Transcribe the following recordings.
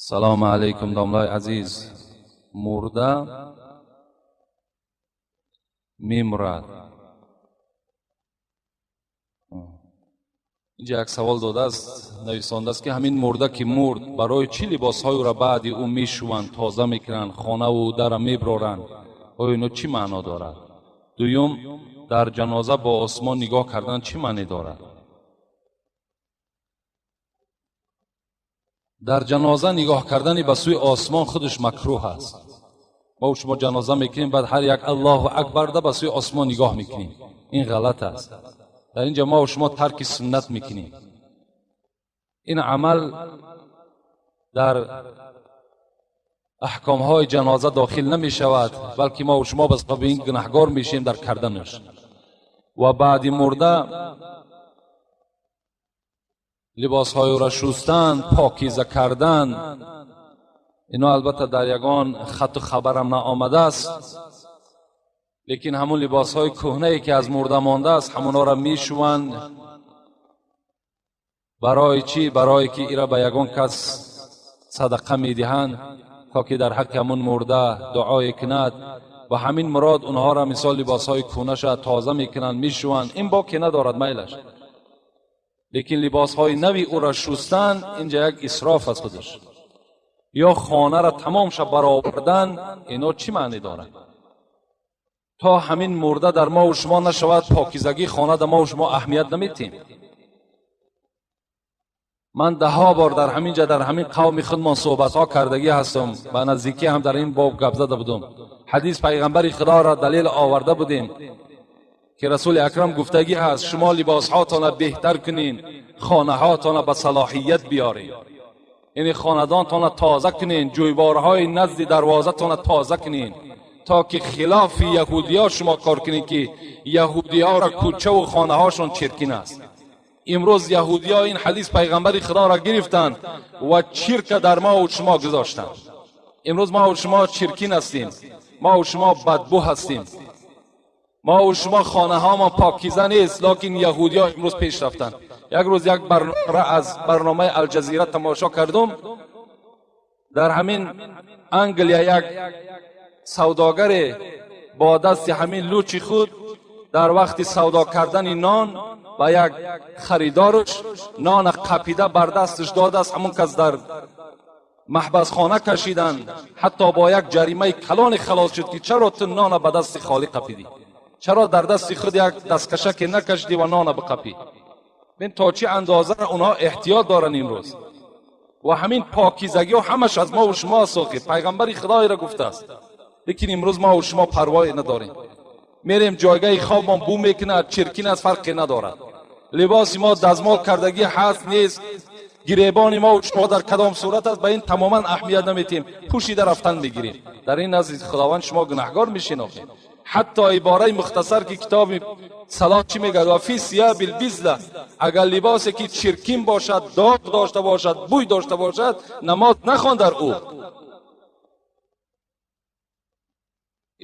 Салому алайкум, домлаи азиз. Мурда мемурад. Инҷа як савол додааст, нависондааст, ки ҳамин мурда ки мурд, барои чӣ либосҳоеро баъди ӯ мешӯванд, тоза мекунанд, хонаву дара меброранд? Оё ино чӣ маъно дорад? Дуюм, дар ҷаноза бо осмон нигоҳ кардан чӣ маъне дорад? Дар ҷаноза нигоҳ кардани ба сӯи осмон худаш макрӯҳ аст. Мо шумо ҷаноза мекунем, баъд ҳар як Аллоҳу акбар да ба сӯи осмон нигоҳ мекунем. Ин ғалат аст. Дар инҷа мо шумо тарки суннат мекунем. Ин амал дар аҳкомҳои ҷаноза дохил намешавад, балки мо шумо ба сабаби ин гунаҳгор мешем дар карданаш. Ва баъди мурда либосҳоеро шустан, покиза кардан, ино албатта дар ягон хату хабарам наомадааст, лекин ҳамун либосҳои кӯҳнае ки аз мурда мондааст, ҳамонҳоро мешӯванд. Барои чӣ? Барое ки ира ба ягон кас садақа медиҳанд, то ки дар ҳаққи ҳамун мурда дуое кунад. Ва ҳамин мурод онҳоро мисол либосҳои кӯҳнаша тоза мекунанд, мешӯванд. Ин боке надорад майлаш. Лекин либосҳои нави ӯро шустан инҷа як исроф аст худаш. Ё хонаро тамомша баровардан, ино чӣ маъне дорад? То ҳамин мурда дар мову шумо нашавад, покизагии хона дар мову шумо аҳамият наметиҳем. Ман даҳҳо бор дар ҳамин ҷа дар ҳамин қавми худмон суҳбатҳо кардагӣ ҳастам, ба наздикӣ ҳам дар ин боб гап зада будум. Ҳадис пайғамбари худоро далел оварда будем ки расули акрам гуфтагӣ ҳаст: шумо либосҳотонро беҳтар кунин, хонаҳотонро ба салоҳият биёред, яъне хонадонтонро тоза кунин, ҷӯйборҳои назди дарвозатонро тоза кунин, то ки хилофи яҳудиё шумо кор кунед, ки яҳудиёро кӯчаву хонаҳошон чиркин аст. Имрӯз яҳудиё ин ҳадис пайғамбари худоро гирифтанд ва чирка дар мову шумо гузоштанд. Имрӯз мову шумо чиркин ҳастем, мову шумо бадбӯ ҳастем, мову шумо хонаҳамон покиза нест, лекин яҳудиё имрӯз пеш рафтанд. Як рӯз як барнома аз барномаи Алҷазира тамошо кардум. Дар ҳамин Англия як савдогаре бо дасти ҳамин лучи худ дар вақти савдо кардани нон ба як харидорш нона қапида бар дасташ додааст. Ҳамон кас дар маҳбасхона кашиданд, ҳатто бо як ҷаримаи калоне халос шуд, ки чаро ту нона ба дасти холӣ қапидӣ, чаро дар дасти худ як дасткашаке накашидӣ ва нона биқапӣ. Бин то чӣ андоза онҳо эҳтиёт доранд имрӯз. Ва ҳамин покизагиҳо ҳамаш аз мову шумо аст, охир пайғамбари худоеро гуфтааст. Лекин имрӯз мову шумо парвое надорем. Мерем ҷойгаҳи хобмон бӯ мекунад, чиркин аст, фарқе надорад. Либоси мо дазмол кардагӣ ҳаст нест, гиребони мо шумо дар кадом сурат аст, ба ин тамоман аҳамият наметиҳем, пӯшида рафтан мегирем. Дар ин назди худованд шумо гунаҳгор мешинохед. Ҳатто ибораи мухтасар ки китоби салот чӣ мегӯяд? Ва фи сияби лбизла, агар либосе ки чиркин бошад, доғ дошта бошад, бӯй дошта бошад, намоз нахон дар ӯ.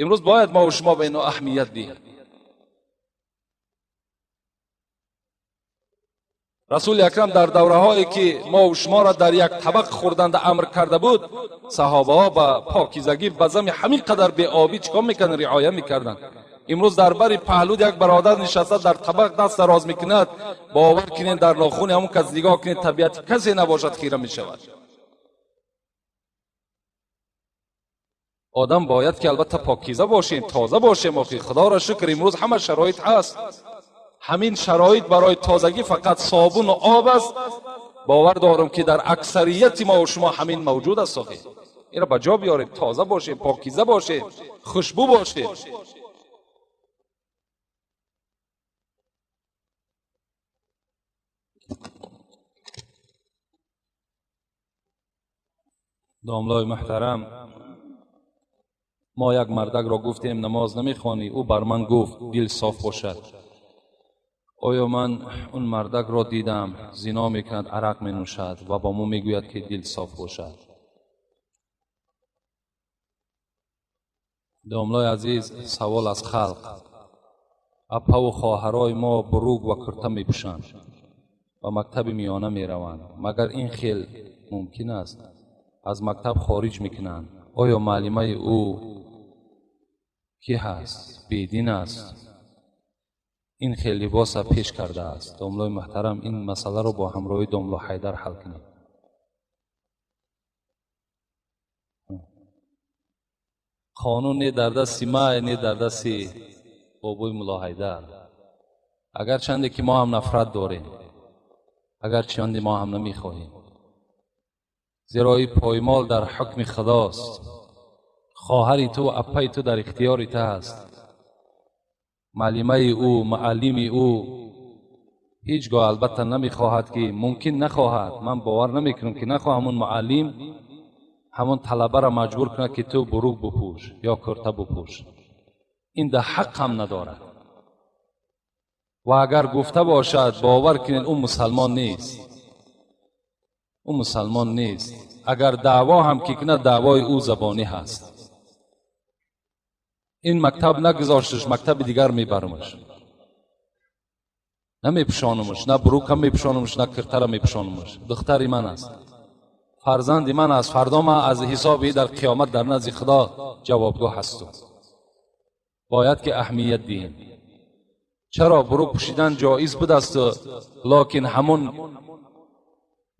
Имрӯз бояд мо шумо ба ино аҳамият диҳем. Расули акрам дар давраҳое ки мо шуморо дар як табақ хӯрданда амр карда буд, саҳобаҳо ба покизагӣ ба зами ҳамин қадар беобӣ чикор мекарданд? Риоя мекарданд. Имрӯз дар бари паҳлуд як бародар нишаста дар табақ даст дароз мекунад, бовар кунед дар нохуни ҳамон кас нигоҳ кунед, табиати касе набошад, хира мешавад. Одам бояд ки албатта покиза бошем, тоза бошем. Охир худоро шукр имрӯз ҳама шароит ҳаст. Ҳамин шароит барои тозагӣ фақат собуну об аст. Бовар дорам ки дар аксарияти мо шумо ҳамин мавҷуд аст. Охир инро ба ҷо биёрем, тоза бошем, покиза бошем, хушбӯ бошем. Домлои муҳтарам, мо як мардакро гуфтем намоз намехонӣ, ӯ бар ман гуфт дил соф бошад. Оё ман он мардакро дидам зино мекунад, арақ менӯшад ва ба мо мегӯяд ки дил соф бошад. Домлои азиз, савол аз халқ: апаву хоҳарои мо буруг ва курта мепӯшанд ва мактаби миёна мераванд, магар ин хел мумкин аст? از مکتب خارج میکنند. آیا معلمه او کی هست؟ بیدین است. این خیلی لباس پیش کرده است. داملای محترم این مسئله رو با همراهی داملا حیدر حل کنید. قانون نه در دست ما نه در دست بابای ملا حیدر. اگر چنده که ما هم نفرت داریم، اگر چنده ما هم نمیخواهیم، زیرا این پایمال در حکم خداست. خواهری تو و اپای تو در اختیار تو هست. معلمه او، معلم او هیچگاه البته نمیخواهد که ممکن نخواهد، من باور نمیکنم که نخواهم همون معلم همون طلبه را مجبور کنه که تو بروک بپوش یا کرته بپوش. این ده حق هم ندارد. و اگر گفته باشد باور کنید او مسلمان نیست، او مسلمان نیست. اگر دعوا هم که کنه دعوای او زبانی هست. این مکتب نگذاشتش، مکتب دیگر میبرمش، نمیپوشانمش، نه بروک هم میپوشانمش، نه کرته را میپوشانمش. دختری من است، فرزند من است، فردا من از حسابی در قیامت در نزد خدا جوابگو هستم. باید که اهمیت دهیم. چرا بروک پوشیدن جایز بود است، لکن همون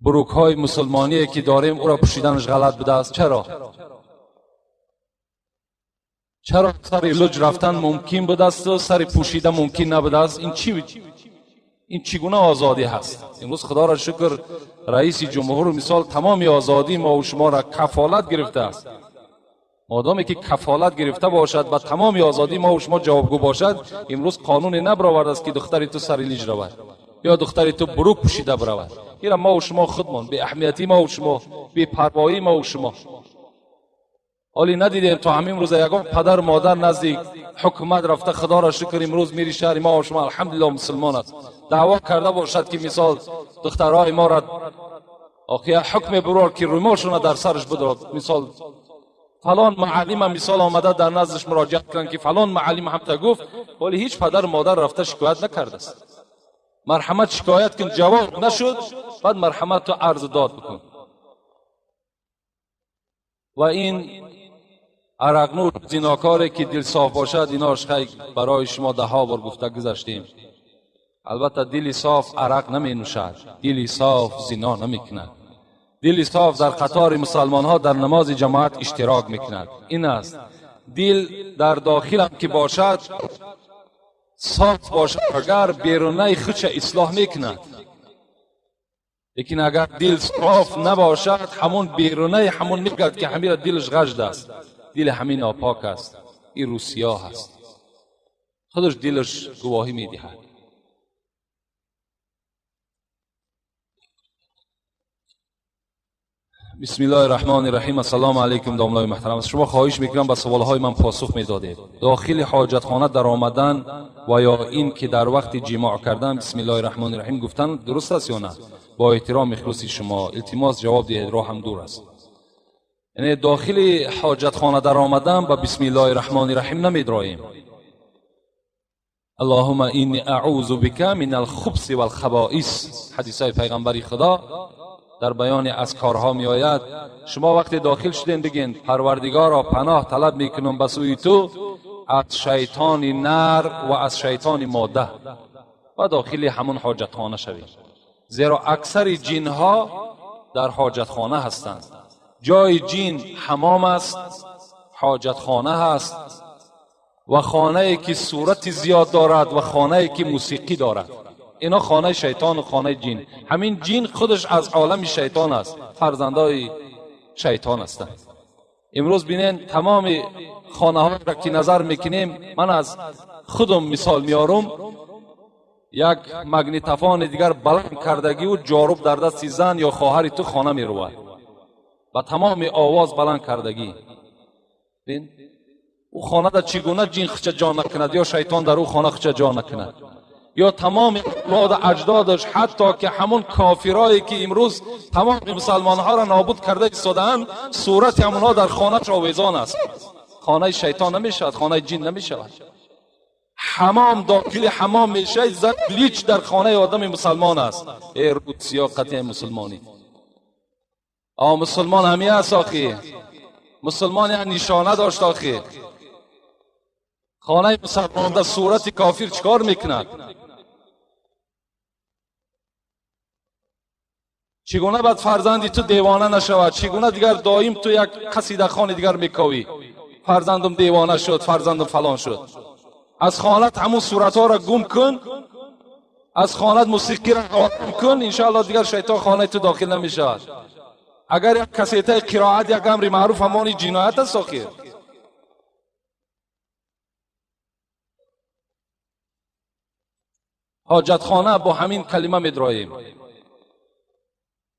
بروک های مسلمانی که داریم او را پوشیدنش غلط بوده است؟ چرا؟ چرا سر لج رفتن ممکن بوده است و سر پوشیده ممکن نبوده است؟ این چی؟ این چگونه آزادی هست؟ امروز خدا را شکر رئیس جمهور مثال تمام آزادی ما و شما را کفالت گرفته است. مادامی که کفالت گرفته باشد و تمام آزادی ما و شما جوابگو باشد، امروز قانون نبرآورده است که دختری تو سر لج رود یا دختری تو بروک پوشیده برود. این ما و شما خودمان بی اهمیتی ما و شما، بی پروایی ما و شما. حالی ندیدیم تا همین روز یگان پدر مادر نزدیک حکومت رفته، خدا را شکر امروز میری شهر ما و شما الحمدلله مسلمان است، دعوا کرده باشد که مثال دخترهای ما را آخه حکم برار که روماشون در سرش بداد. مثال فلان معلم مثال آمده در نزدش مراجعه کردن که فلان معلم هم تا گفت، ولی هیچ پدر مادر رفته شکایت نکرده است. مرحمت شکایت کن، جواب نشد، بعد مرحمت تو عرض داد بکن. و این عرقنور زیناکاری که دل صاف باشد، ایناش خیلی برای شما ده ها بار گفته گذشتیم. البته دل صاف عرق نمی نوشد، دل صاف زنا نمی کند، دل صاف در قطار مسلمان ها در نماز جماعت اشتراک می کند. این است دل در داخل هم که باشد صاف باشد، اگر بیرونه خودش اصلاح می کند. لیکن اگر دل صاف نباشد، همون بیرونه همون میگرد که همین دلش غشد است، دل همین ناپاک است، این روسیاه است، خودش دلش گواهی میدهد. بسم الله الرحمن الرحیم. السلام علیکم داملای محترم. از شما خواهش میکنم به سوالهای من پاسخ میدادید. داخل حاجتخانه در آمدن و یا این که در وقت جماع کردن بسم الله الرحمن الرحیم گفتن درست است یا نه؟ با احترام خصوصی شما التماس جواب دهید، راه هم دور است. یعنی داخل حاجتخانه در آمدن با بسم الله الرحمن الرحیم نمیدراییم. اللهم اینی اعوذ بک من الخبث والخبائث، حدیث های پیغمبری خدا در بیان از کارها می آید. شما وقتی داخل شدین بگین پروردگارا پناه طلب میکنم به سوی تو از شیطان نر و از شیطان ماده، و داخل همون حاجتخانه شوید، زیرا اکثر جنها در حاجتخانه هستند. جای جن حمام است، حاجتخانه هست و خانه که صورت زیاد دارد و خانه که موسیقی دارد. اینا خانه شیطان و خانه جن. همین جن خودش از عالم شیطان است، فرزندای شیطان هستند. امروز بینین تمام خانه ها را که نظر میکنیم، من از خودم مثال میارم، یک مگنیتفان دیگر بلند کردگی و جاروب در دست زن یا خواهر تو خانه میرود با تمام آواز بلند کردگی. بین او خانه در چگونه جن خچه جا نکند یا شیطان در او خانه خچه جا نکند، یا تمام اولاد اجدادش، حتی که همون کافرایی که امروز تمام مسلمان ها را نابود کرده ایستاده‌اند، صورت همونها در خانه آویزان است. خانه شیطان نمیشود، خانه جن نمیشود. حمام، داخل حمام میشه، زن بلیچ در خانه آدم مسلمان است. ای روسیا قطع مسلمانی. Мусулмон ҳамин аст охи. Мусулмон як нишона дошт охи. Хонаи мусулмон дар сурати кофир чикор мекунад? Чигуна баъд фарзанди ту девона нашавад? Чигуна дигар доим ту як қасидахони дигар мековӣ? Фарзандам девона шуд, фарзандам фалон шуд. Аз хонат ҳамун суратҳоро гум кун, аз хонат мусиқиро гум кун, иншоаллоҳ дигар шайтон хонаи ту дохил намешавад. Агар як касетаи қироат, як амри маъруф, ҳамони ҷиноят аст охир. Ҳоҷатхона бо ҳамин калима медроем.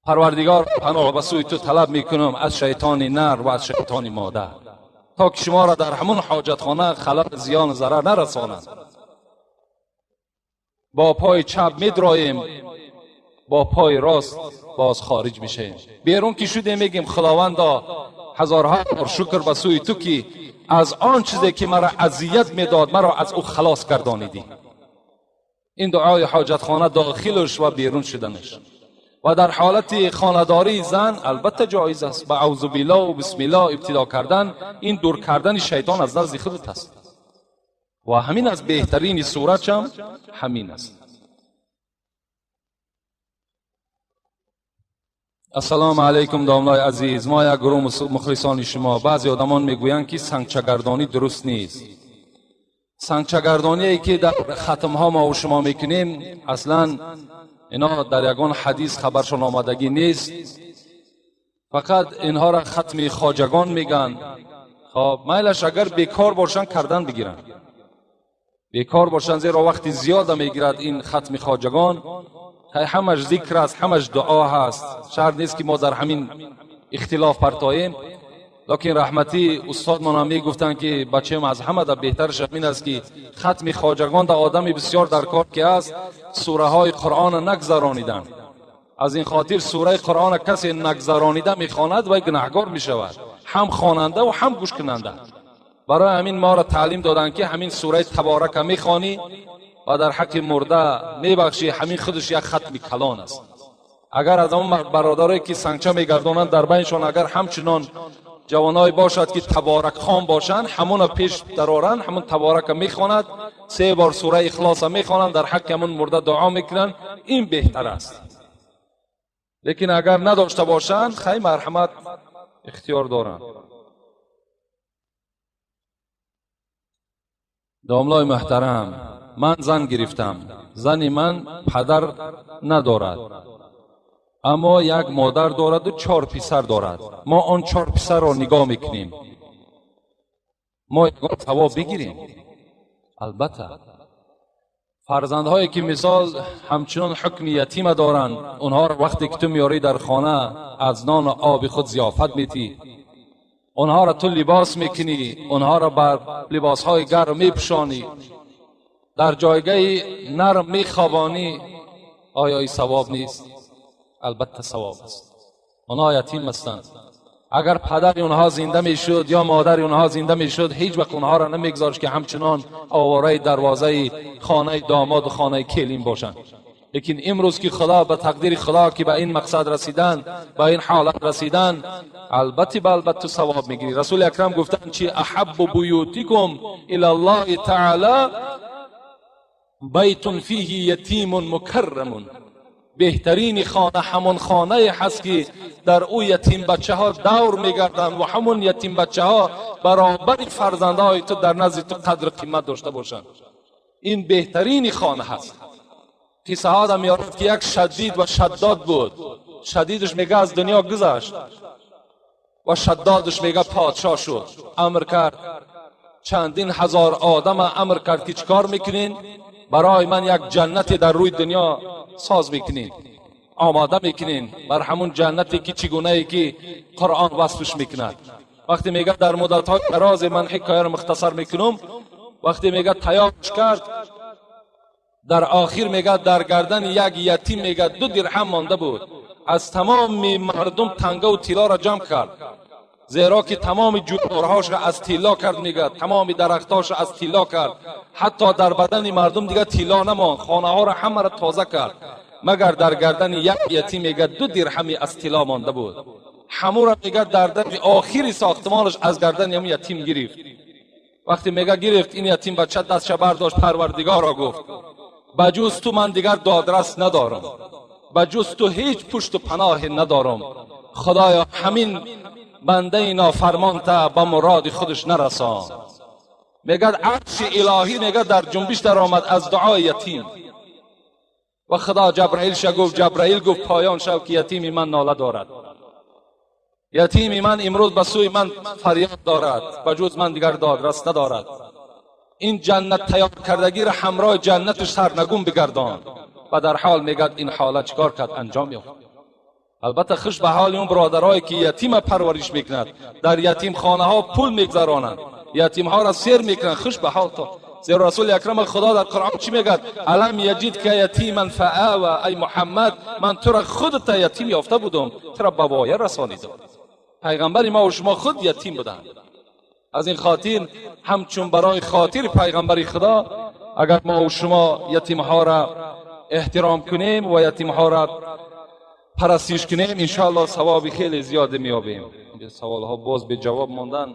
Парвардигор, паноҳ ба сӯи ту талаб мекунам аз шайтони нар ва аз шайтони модар, то ки шуморо дар ҳамон ҳоҷатхона халал, зиён, зарар нарасонанд. Бо пои чап медроем, бо пои рост боз хориҷ мешавем. Берун ки шудем мегем худовандо, ҳазорҳо бор шукр ба сӯи ту ки аз он чизе ки маро азият медод, маро аз ӯ халос гардонидӣ. Ин дуои ҳоҷатхона дохилаш ва берун шуданаш. Ва дар ҳолати хонадории зан албатта ҷоиз аст ба аъузу биллоҳ ва бисмиллоҳ ибтидо кардан. Ин дур кардани шайтон аз назди худат аст ва ҳамин аз беҳтарини суратшам ҳамин аст. Ассалому алайкум домлаи азиз. Мо як гурӯҳ мухлисони шумо. Баъзе одамон мегӯянд ки сангчагардонӣ дуруст нест. Сангчагардоние ки дар хатмҳо мо ва шумо мекунем, аслан ино дар ягон ҳадис хабаршон омадагӣ нест. Фақат инҳоро хатми хоҷагон мегӯянд. Хоб, майлаш агар бекор бошанд кардан бигиранд. Бекор бошанд, зеро вақти зиёда мегирад ин хатми хоҷагон. Ҳамаш зикр аст, ҳамаш дуо ҳаст. Шарт нест ки мо дар ҳамин ихтилоф партоем. Лекин раҳматӣ устодмон ҳам мегуфтанд ки бачаем аз ҳама да беҳтараш ҳамин аст ки хатми хоҷагон да одами бисёр дар кор ки аст, сураҳои қуръонро нагзарониданд. Аз ин хотир сураи қуръонро касе нагзаронида мехонад вай гунаҳгор мешавад, ҳам хонанда ва ҳам гӯшкунанда. Барои ҳамин моро таълим доданд ки ҳамин сураи таборака мехонӣ ва дар ҳаққи мурда мебахшӣ, ҳамин худаш як хатми калон аст. Агар аз он бародарое ки сангча мегардонанд дар байншон агар ҳамчунон ҷавоное бошад ки таборакхон бошанд, ҳамона пеш дароранд, ҳамон таборака мехонад, се бор сураи ихлоса мехонанд, дар ҳаққи ҳамон мурда дуо мекунанд, ин беҳтар аст. Лекин агар надошта бошанд, хай марҳамат ихтиёр доранд. Домлои муҳтарам, ман зан гирифтам. Зани ман падар надорад, аммо як модар дораду 4 писар дорад. Мо он 4 писарро нигоҳ мекунем. Мо ягон савоб бигирем? Албатта. Фарзандҳое ки мисол ҳамчунон ҳукми ятима доранд, онҳоро вақте ки ту меорӣ дар хона аз нону оби худ зиёфат метӣ, онҳоро ту либос мекунӣ, онҳоро бар либосҳои гарм мепӯшонӣ, дар ҷойгаҳи нарм мехобонӣ, оё ин савоб нест? Албатта савоб аст. Онҳо ятим ҳастанд. Агар падари онҳо зинда мешуд ё модари онҳо зинда мешуд, ҳеҷ вақт онҳоро намегузошт ки ҳамчунон овораи дарвозаи хонаи домоду хонаи келин бошанд. Лекин имрӯз ки худо ба тақдири худо ки ба ин мақсад расидан, ба ин ҳолат расидан, албатта ба албатта савоб мегирӣ. Расули акрам гуфтанд чи аҳаббу буютикум илаллоҳи таъала байтун фиҳи ятимун мукаррамун. Беҳтарини хона ҳамон хонае ҳаст ки дар ӯ ятимбачаҳо давр мегарданд ва ҳамон ятимбачаҳо баробари фарзандҳои ту дар назди ту қадру қимат дошта бошанд. Ин беҳтарини хона ҳаст. Қиссаҳо да меорад ки як шадид ва шаддод буд. Шадидаш мега аз дунё гузашт ва шаддодаш мега подшоҳ шуд. Амр кард чандин ҳазор одама амр кард ки чӣ кор мекунин? Барои ман як ҷаннате дар рӯи дунё соз мекунин, омода мекунин бар ҳамун ҷаннате ки чӣ гунае ки қуръон васфш мекунад. Вақте мега дар муддатҳои дарозе, ман ҳикояро мухтасар мекунам, вақте мега тайёрш кард, дар охир мега дар гардани як ятим мега 2 дирҳам монда буд. Аз тамоми мардум тангаву тиллоро ҷамъ кард, зеро ки тамоми ҷӯйборҳошро аз тилло кард, мега тамоми дарахтҳошро аз тилло кард, ҳатто дар бадани мардум дигар тилло намонд, хонаҳоро ҳамаро тоза кард, магар дар гардани як ятим мега 2 дирҳами аз тилло монда буд. ҳамура мега дар дари охири сохтмонаш аз гардани ҳамун ятим гирифт. Вақте мега гирифт, ин ятим бача дастша бардошт, Парвардигорро гуфт: ба ҷуз ту ман дигар додрас надорам, ба ҷуз ту ҳеҷ пушту паноҳе надорам. Худоё, ҳамин бандаи нофармонта ба муроди худаш нарасон. Мегӯяд арши илоҳӣ мегӯяд дар ҷунбиш даромад аз дуои ятим. Ва Худо Ҷабраилша гуфт, Ҷабраил гуфт: поён шав, ки ятими ман нола дорад, ятими ман имрӯз ба сӯи ман фарёд дорад, ба ҷуз ман дигар додрас надорад. Ин ҷаннат тайёр кардагиро ҳамроҳи ҷаннаташ сарнагун бигардон. Ва дар ҳол мегӯяд ин ҳолат чикор кард? Анҷом ёфт. Албатта хуш ба ҳоли он бародарое ки ятима парвариш мекунад, дар ятимхонаҳо пул мегзаронанд, ятимҳоро сер мекунанд, хуш ба ҳол то. Зеро Расули Акрам Худо дар Қуръон чӣ мегӯяд? Алам яҷидка ятиман фаава, ай Муҳаммад, ман тура худта ятим ёфта будум, тура ба воя расонидам. Пайғамбари мо ва шумо худ ятим буданд. Аз ин хотир ҳамчун барои хотири пайғамбари Худо агар мо ва шумо ятимҳоро эҳтиром кунем ва ятимҳоро парастиш кунем, иншоаллоҳ савоби хеле зиёде меёбем. Саволҳо боз беҷавоб монданд.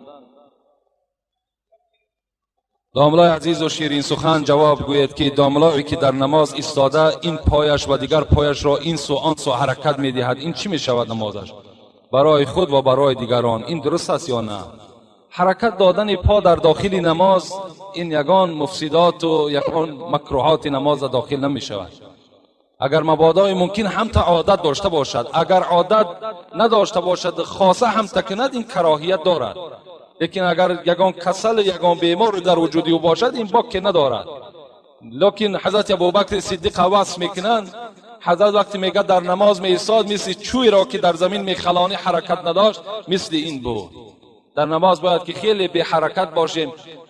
Домлои азизу ширинсухан, ҷавоб гӯед, ки домлое ки дар намоз истода ин пояш ва дигар пояшро ин су он су ҳаракат медиҳад, ин чӣ мешавад намозаш барои худ ва барои дигарон? Ин дуруст аст ё на? Ҳаракат додани по дар дохили намоз ин ягон муфсидоту ягон макруҳоти намоза дохил намешавад. Агар мабодои мумкин ҳамта одат дошта бошад, агар одат надошта бошад, хоса ҳамта кунад, ин кароҳият дорад. Лекин агар ягон касал, ягон бемор дар вуҷуди ӯ бошад, ин боке надорад. Лекин ҳазрати Абубакри Сиддиқ васф мекунанд, ҳазрат вақте мегӯяд дар намоз меистод, мисли чӯйро ки дар замин мехалонӣ ҳаракат надошт, мисли ин буд. Дар намоз бояд ки хеле беҳаракат бошем,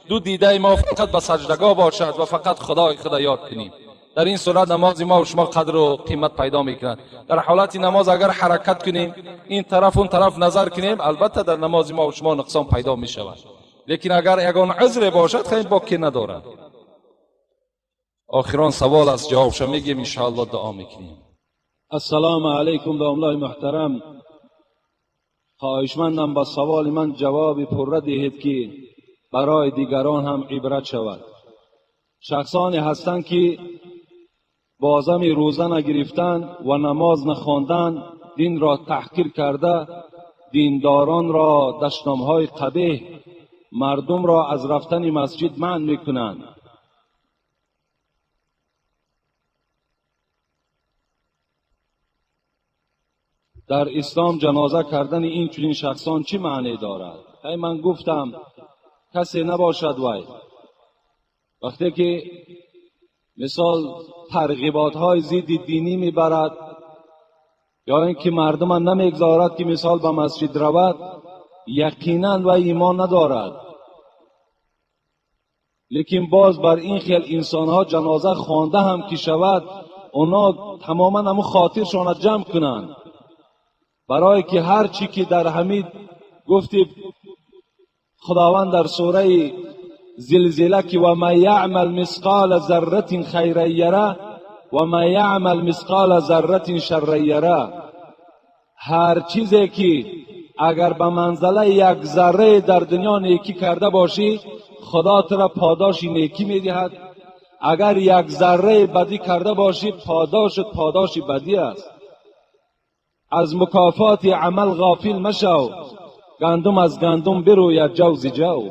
ду дидаи мо фақат ба саҷдагоҳ бошад ва фақат Худои худа ёд кунем. Дар ин сурат намози мо ва шумо қадру қимат пайдо мекунад. Дар ҳолати намоз агар ҳаракат кунем, ин тараф он тараф назар кунем, албатта дар намози мо ва шумо нуқсон пайдо мешавад. Лекин агар ягон узре бошад, хеле боке надорад. Охирон савол аст, ҷавобша мегӯем, иншоаллоҳ дуо мекунем. Ассалому алайкум, домлои муҳтарам. Хоҳишмандам ба саволи ман ҷавоби пурра диҳед, ки барои дигарон ҳам ибрат шавад. Шахсоне ҳастанд, ки бозами рӯза нагирифтан ва намоз нахондан динро таҳқир карда, диндоронро дашномҳои қабеҳ, мардумро аз рафтани масҷид манъ мекунанд. Дар ислом ҷаноза кардани ин чунин шахсон чӣ маъне дорад? Ай ман гуфтам, касе набошад вай. Вақте ки мисол тарғиботҳои зидди динӣ мебарад ё ин ки мардума намегзорад ки мисол ба масҷид равад, яқинан вай имон надорад. Лекин боз бар ин хел инсонҳо ҷаноза хонда ҳам ки шавад, оно тамоман ҳамун хотиршонро ҷамъ кунанд, барое ки ҳар чӣ ки дар ҳамид гуфти Худованд дар сураи Зилзила ки ва ман яъмал мисқола зарратин хайран яра ва ман яъмал мисқола зарратин шарран яра, ҳар чизе ки агар ба манзалаи як заррае дар дунё некӣ карда бошӣ, Худо тура подоши некӣ медиҳад. Агар як заррае бадӣ карда бошӣ, подошат подоши бадӣ аст. Аз мукофоти амал ғофил машав, гандум аз гандум бирӯяд ҷавзи ҷав.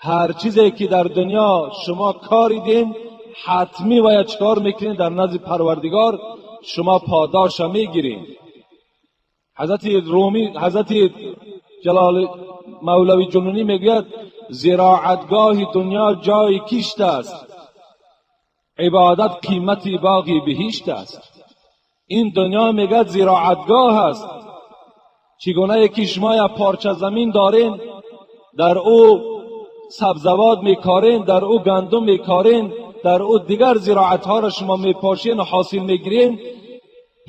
Ҳар чизе ки дар дунё шумо коридин, ҳатмӣ бояд чикор мекунед? Дар назди Парвардигор шумо подоша мегиред. ҳазрати Румӣ, ҳазрати Ҷалол Мавлавӣ Ҷунунӣ мегӯяд: зироатгоҳи дунё ҷои кишт аст, ибодат қимати боғи биҳишт аст. Ин дунё мегӯяд зироатгоҳ аст. Чигунае ки шумо як парча замин дорен, дар ӯ сабзавот мекорен, дар ӯ гандум мекорен, дар ӯ дигар зироатҳоро шумо мепошен ва ҳосил мегирен.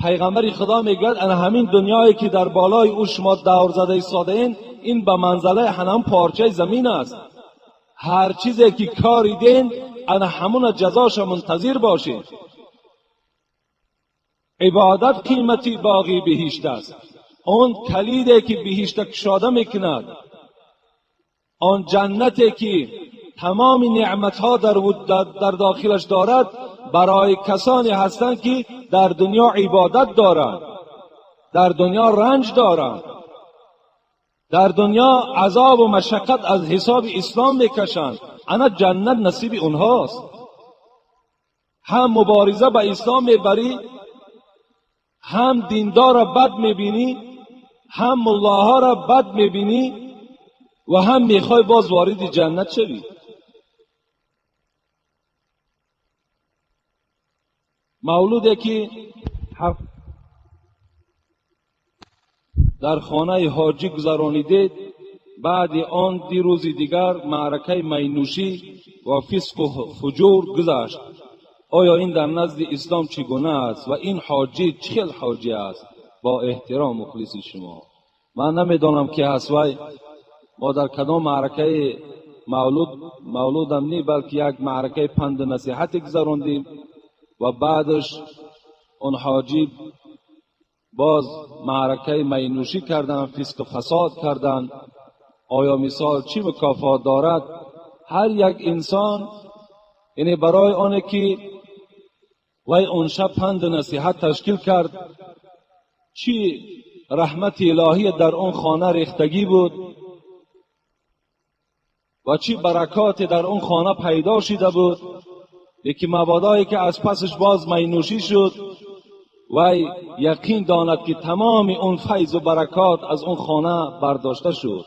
Пайғамбари Худо мегӯяд ана ҳамин дунёе ки дар болои ӯ шумо давр зада истодаен, ин ба манзалаи ҳанам парчаи замин аст. Ҳар чизе ки кориден, ана ҳамуна ҷазоша мунтазир бошед. Ибодат қимати боғи биҳишт аст. Он калиде ки биҳишта кушода мекунад, он ҷаннате ки тамоми неъматҳо дар дохилаш дорад, барои касоне ҳастанд ки дар дунё ибодат доранд, дар дунё ранҷ доранд, дар дунё азобу машаққат аз ҳисоби ислом мекашанд. Ана ҷаннат насиби онҳост. Ҳам мубориза ба ислом мебарӣ, ҳам диндорро бад мебинӣ, ҳам муллоҳоро бад мебинӣ ва ҳам мехоҳӣ боз вориди ҷаннат шавӣ. Мавлуде ки дар хонаи ҳоҷӣ гузаронидед, баъди он ди рӯзи дигар маъракаи майнӯшӣ ва фисқу фуҷур гузашт. Оё ин дар назди ислом чӣ гуна аст ва ин ҳоҷӣ чӣ хел ҳоҷӣ аст? Бо эҳтиром мухлиси шумо. Ман намедонам ки ҳаст вай мо дар кадом маъракаи мавлудам не, балки як маъракаи панду насиҳате гузарондем ва баъдаш он ҳоҷӣ боз маъракаи майнӯшӣ карданд, фисқу фасод карданд. Оё мисол чӣ мукофот дорад? Ҳар як инсон, яъне барои оне ки вай он шаб панду насиҳат ташкил кард, чӣ раҳмати илоҳӣ дар он хона рехтагӣ буд ва чӣ баракоте дар он хона пайдо шида буд, лекин мабодое ки аз пасаш боз майнӯшӣ шуд, вай яқин донад ки тамоми он файзу баракот аз он хона бардошта шуд,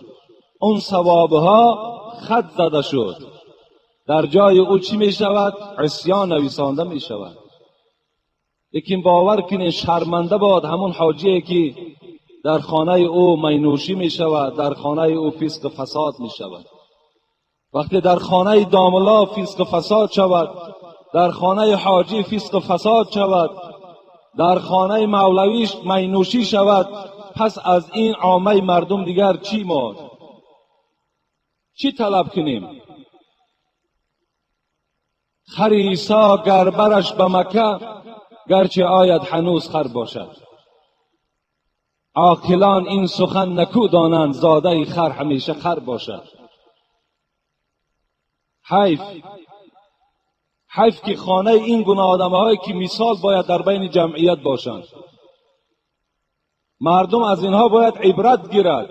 он савобҳо хат зада шуд. Дар ҷои ӯ чӣ мешавад? Исён нависонда мешавад. Лекин бовар кунед, шарманда бод ҳамон ҳоҷие ки дар хонаи ӯ майнӯшӣ мешавад, дар хонаи ӯ фисқу фасод мешавад. Вақте дар хонаи домулло фисқу фасод шавад, дар хонаи ҳоҷӣ фисқу фасод шавад, дар хонаи мавлавиш майнӯшӣ шавад, пас аз ин оммаи мардум дигар чӣ монд? Чӣ талаб кунем? Хари Исо гар бараш ба Макка, гарчи ояд ҳанӯз хар бошад. Оқилон ин сухан накӯ донанд, зодаи хар ҳамеша хар бошад. Ҳайф, ҳайф ки хонаи ин гуна одамҳое ки мисол бояд дар байни ҷамъият бошанд. Мардум аз инҳо бояд ибрат гирад.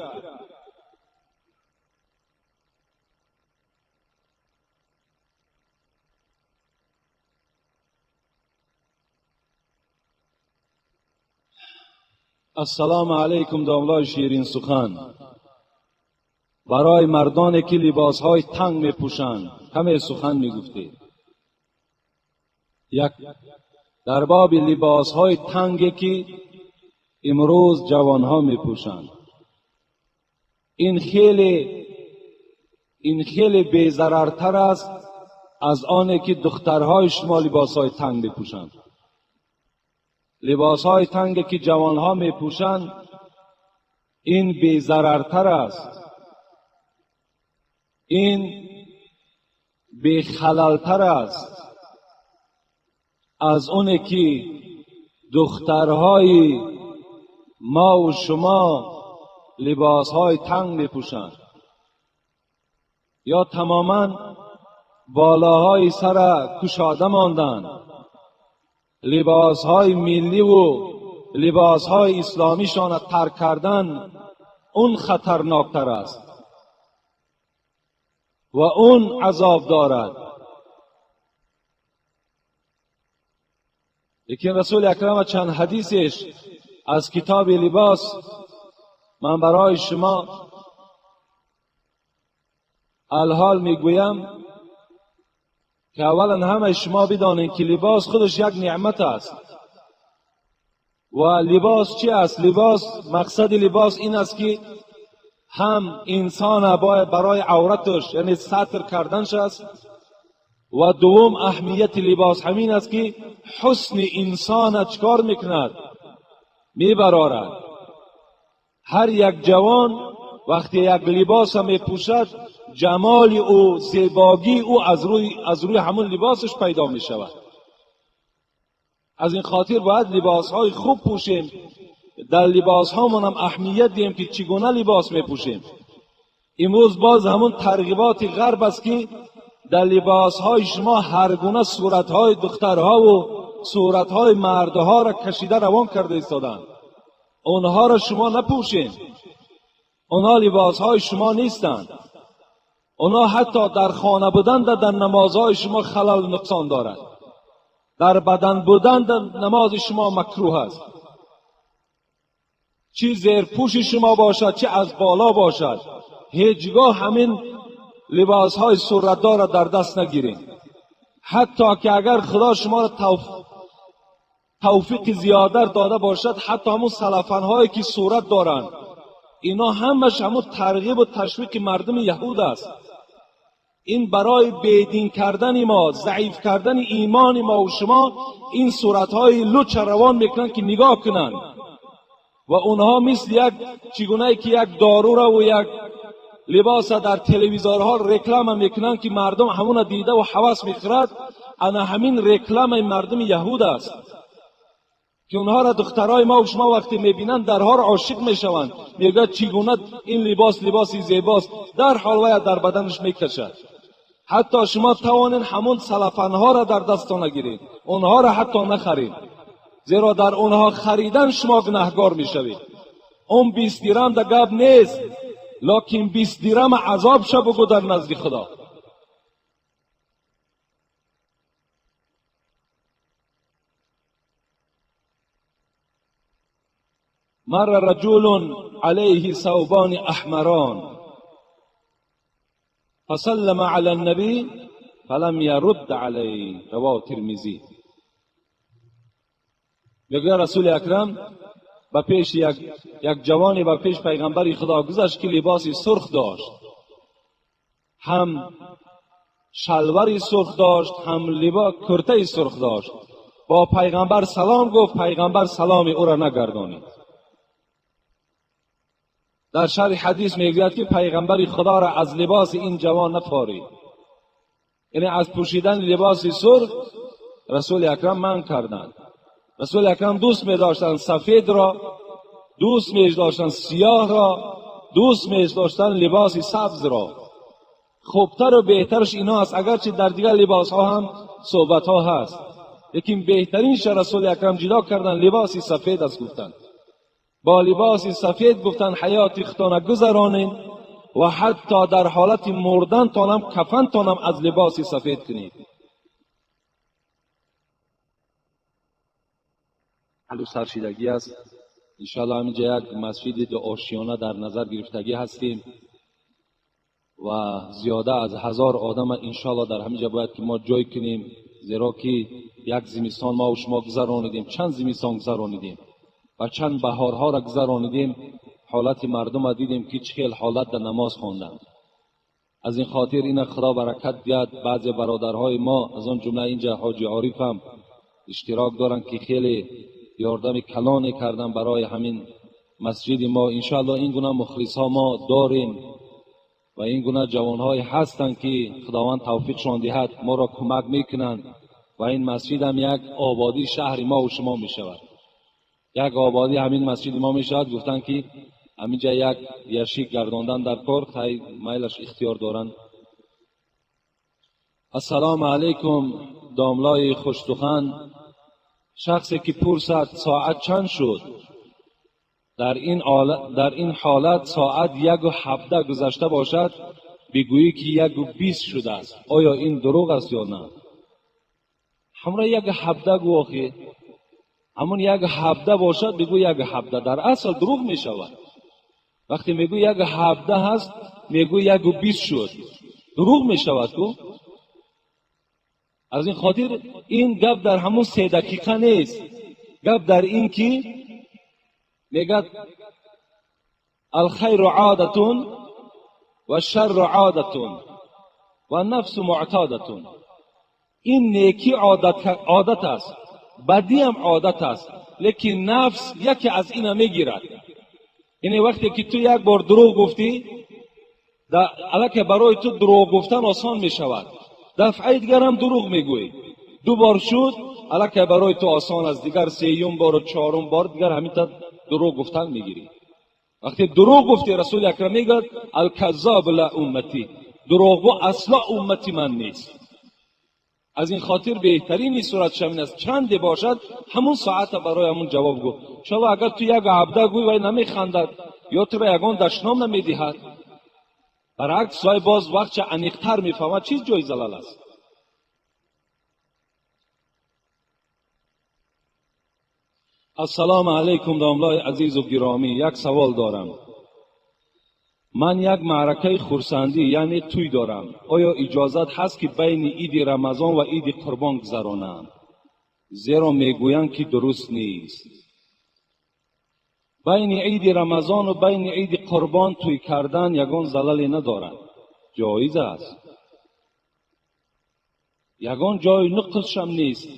Ассалому алайкум, домлои ширин сухан. Барои мардоне ки либосҳои танг мепӯшанд каме сухан мегуфтед. Як дар боби либосҳои танге ки имрӯз ҷавонҳо мепӯшанд, ин хеле безарартар аст аз оне ки духтарҳои шумо либосҳои танг мепӯшанд. Либосҳои танге ки ҷавонҳо мепӯшанд ин безарартар аст, ин бехалалтар аст аз оне ки духтарҳои мо ва шумо либосҳои танг мепӯшанд ё тамоман болоҳои сара кушода монданд. Либосҳои милливу либосҳои исломишонро тарк кардан он хатарноктар аст ва он азоб дорад. Лекин расули акрам чанд ҳадисеш аз китоби либос ман барои шумо алҳол мегӯям ки аввалан ҳамаи шумо бидонед ки либос худаш як неъмат аст. Ва либос чӣ аст? Либос, мақсади либос ин аст ки ҳам инсона бояд барои авраташ, яъне сатр карданш аст, ва дуввум аҳамияти либос ҳамин аст ки ҳусни инсона чикор мекунад? Мебарорад. Ҳар як ҷавон вақте як либоса мепӯшад, ҷамоли ӯ, зебогии ӯ аз рӯи ҳамон либосаш пайдо мешавад. Аз ин хотир бояд либосҳои хуб пӯшем, در لباس هامون هم اهمیت دیم که چگونه لباس میپوشیم. امروز باز همون ترغیبات غرب است که در لباس های شما هر گونه صورت های دخترها و صورت های مردها را کشیده روان کرده ایستادند. اونها را شما نپوشین، اونها لباس های شما نیستند. اونها حتی در خانه بودن در نمازهای شما خلل و نقصان دارد. در بدن بودن در نماز شما مکروه است. چی زیرپوش شما باشد چه از بالا باشد، هیچگاه همین لباس های صورتدار را در دست نگیرین. حتی که اگر خدا شما را توفیق زیاده داده باشد، حتی همون سلفن هایی که صورت دارند، اینا همش همون ترغیب و تشویق مردم یهود است. این برای بیدین کردن ما، ضعیف کردن ایمان ما و شما، این صورتهای لوچ روان میکنن که نگاه کنن و اونها مثل یک چگونه که یک دارو را و یک لباس در تلویزیونها رکلام میکنن که مردم همون دیده و حواس میخورد. انا همین رکلام مردم یهود است که اونها را دخترای ما و شما وقتی میبینن درها را عاشق میشوند، میگه چگونه این لباس لباسی زیباست، در حال ویا در بدنش میکشد. حتی شما توانین همون سلفنها را در دستان نگیرید، اونها را حتی نخرید، زیرا در اونها خریدن شما گناهگار میشوید. اون 20 درهم در گپ نیست، لکن 20 درهم عذاب شو بگو در نزد خدا. مر رجل عليه ثوبان احمران فسلم على النبي فلم يرد عليه. رواه ترمذی. میگه رسول اکرم با پیش یک جوانی با پیش پیغمبر خدا گذشت که لباسی سرخ داشت، هم شلواری سرخ داشت، هم لباس کرته سرخ داشت. با پیغمبر سلام گفت، پیغمبر سلام او را نگردانید. در شرح حدیث میگوید که پیغمبر خدا را از لباس این جوان نفارید، یعنی از پوشیدن لباس سرخ رسول اکرم منع کردند. رسول اکرم دوست می داشتند سفید را، دوست می داشتند سیاه را، دوست می داشتند لباس سبز را. خوبتر و بهترش اینا است، اگرچه در دیگر لباس ها هم صحبت ها هست، لیکن بهترینش رسول اکرم جدا کردن لباس سفید است. گفتند با لباس سفید گفتن حیات خودتان گذرانین و حتی در حالت مردن تانم کفن تانم از لباس سفید کنید. سرشیدگی است. انشاءالله همینجا یک مسجد دو آشیانه در نظر گرفتگی هستیم و زیاده از 1000 آدم انشاءالله در همینجا باید که ما جای کنیم، زیرا که یک زمستان ما و شما گذرانیدیم، چند زمستان گذرانیدیم و چند بهارها را گذرانیدیم، حالت مردم را دیدیم که چه حالت در نماز خواندند. از این خاطر این خدا برکت بیاد. بعضی برادرهای ما از آن جمله اینجا حاجی عارف هم اشتراک دارند که خیلی یاردم کلانی کردن برای همین مسجد ما. انشاءالله این گونه مخلص ها ما داریم و این گونه جوانهای هستند که خداوند توفیقشان دهد، ما را کمک میکنند و این مسجد هم یک آبادی شهر ما و شما میشود، یک آبادی همین مسجد ما میشود. گفتن که همینجا یک یشیک گرداندن در کار تای میلش اختیار دارند. السلام علیکم داملای خوشسخن. شخصی که پرسد ساعت چند شد، در این حالت ساعت 1:17 گذشته باشد، بگویی که 1:20 شده است، آیا این دروغ است یا نه؟ همراه 1:17 گو آخه، همون 1:17 باشد بگو 1:17، در اصل دروغ می شود. وقتی میگو 1:17 هست، میگو 1:20 شد، دروغ می شود کو. از این خاطر این گپ در همون 3 دقیقه نیست، گپ در این که میگه الخیر عادتون و شر عادتون و نفس معتادتون. این نیکی عادت است، بدی هم عادت است، لیکن نفس یکی از اینا میگیرد. یعنی وقتی که تو یک بار دروغ گفتی، الکه برای تو دروغ گفتن آسان میشود، دفعه دیگر هم دروغ میگویی، 2 بار شد الکه برای تو آسان است، دیگر 3 بار و 4 بار دیگر همین تا دروغ گفتن میگیری. وقتی دروغ گفتی رسول اکرم میگه الکذاب لا امتی، دروغگو اصلا امتی من نیست. از این خاطر بهترین صورت شمین است چند باشد همون ساعت برای همون جواب گو. شما اگر تو یک عبده گوی وای نمیخندد یا تو را یگان دشنام نمیدهد، برعکس وای باز وقت چه عمیق‌تر میفهمد چیز جای زلال است. السلام علیکم داملای عزیز و گرامی، یک سوال دارم. من یک معرکه خرسندی یعنی توی دارم، آیا اجازت هست که بین عید رمضان و عید قربان گذرانم؟ زیرا میگویند که درست نیست. بین عید رمضان و بین عید قربان توی کردن یگان زللی ندارد، جایز است، یگان جای نقصش هم نیست.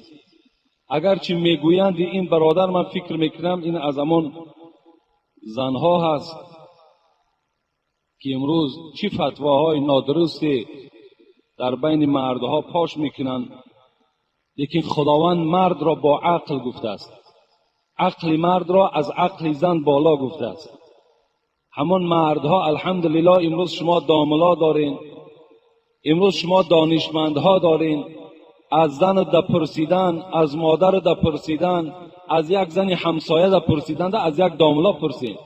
اگرچه میگویند این برادر، من فکر میکنم این از همان زنها هست که امروز چی فتواهای نادرستی در بین مردها پاش میکنند، لیکن خداوند مرد را با عقل گفته است، عقل مرد را از عقل زن بالا گفته است. همان مردها الحمدلله امروز شما داملا دارین، امروز شما دانشمندها دارین، از زن دپرسیدن، از مادر دپرسیدن، از یک زن همسایه دپرسیدن، از یک داملا پرسید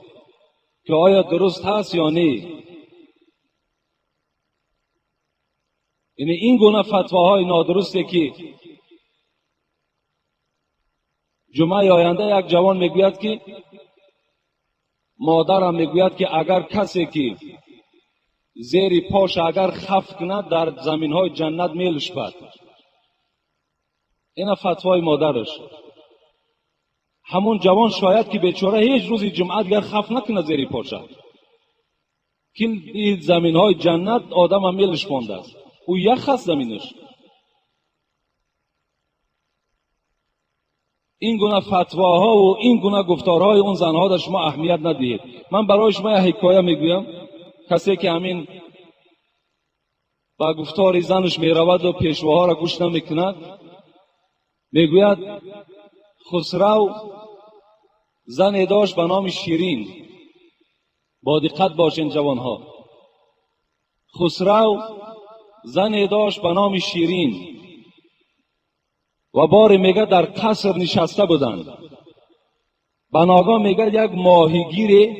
که آیا درست هست یا نه. یعنی این گونه فتواهای نادرسته که جمعه آینده یک جوان میگوید که مادرم میگوید که اگر کسی که زیر پاش اگر خف کند در زمینهای جنت میلشپد. این فتوای مادرش. همون جوان شاید که بیچاره هیچ روزی جمعه دیگر خف نکنه زیر پاشه، که این زمین های جنت آدم هم میلش مانده است، او یخ است زمینش. این گونه فتواها و این گونه گفتارهای اون زنها در شما اهمیت ندهید. من برای شما یک حکایه میگویم. کسی که همین با گفتار زنش میرود و پیشواها را گوش نمیکند، میگوید خسرو زن داشت به نام شیرین. با دقت باشین جوانها. خسرو زن داشت به نام شیرین و باری میگه در قصر نشسته بودند. بناگاه میگه یک ماهیگیر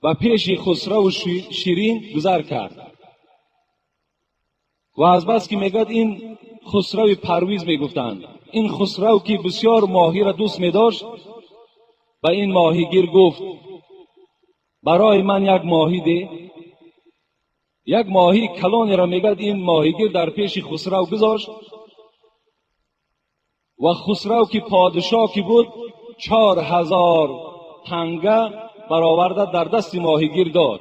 و پیش خسرو و شیرین گذر کرد و از بس که میگه این خسرو پرویز میگفتند، این خسرو که بسیار ماهی را دوست میداشت، به این ماهیگیر گفت برای من یک ماهی ده. یک ماهی کلانی را میگه این ماهیگیر در پیش خسرو گذاشت و خسرو که پادشاه که بود 4000 تنگه برآورده در دست ماهیگیر داد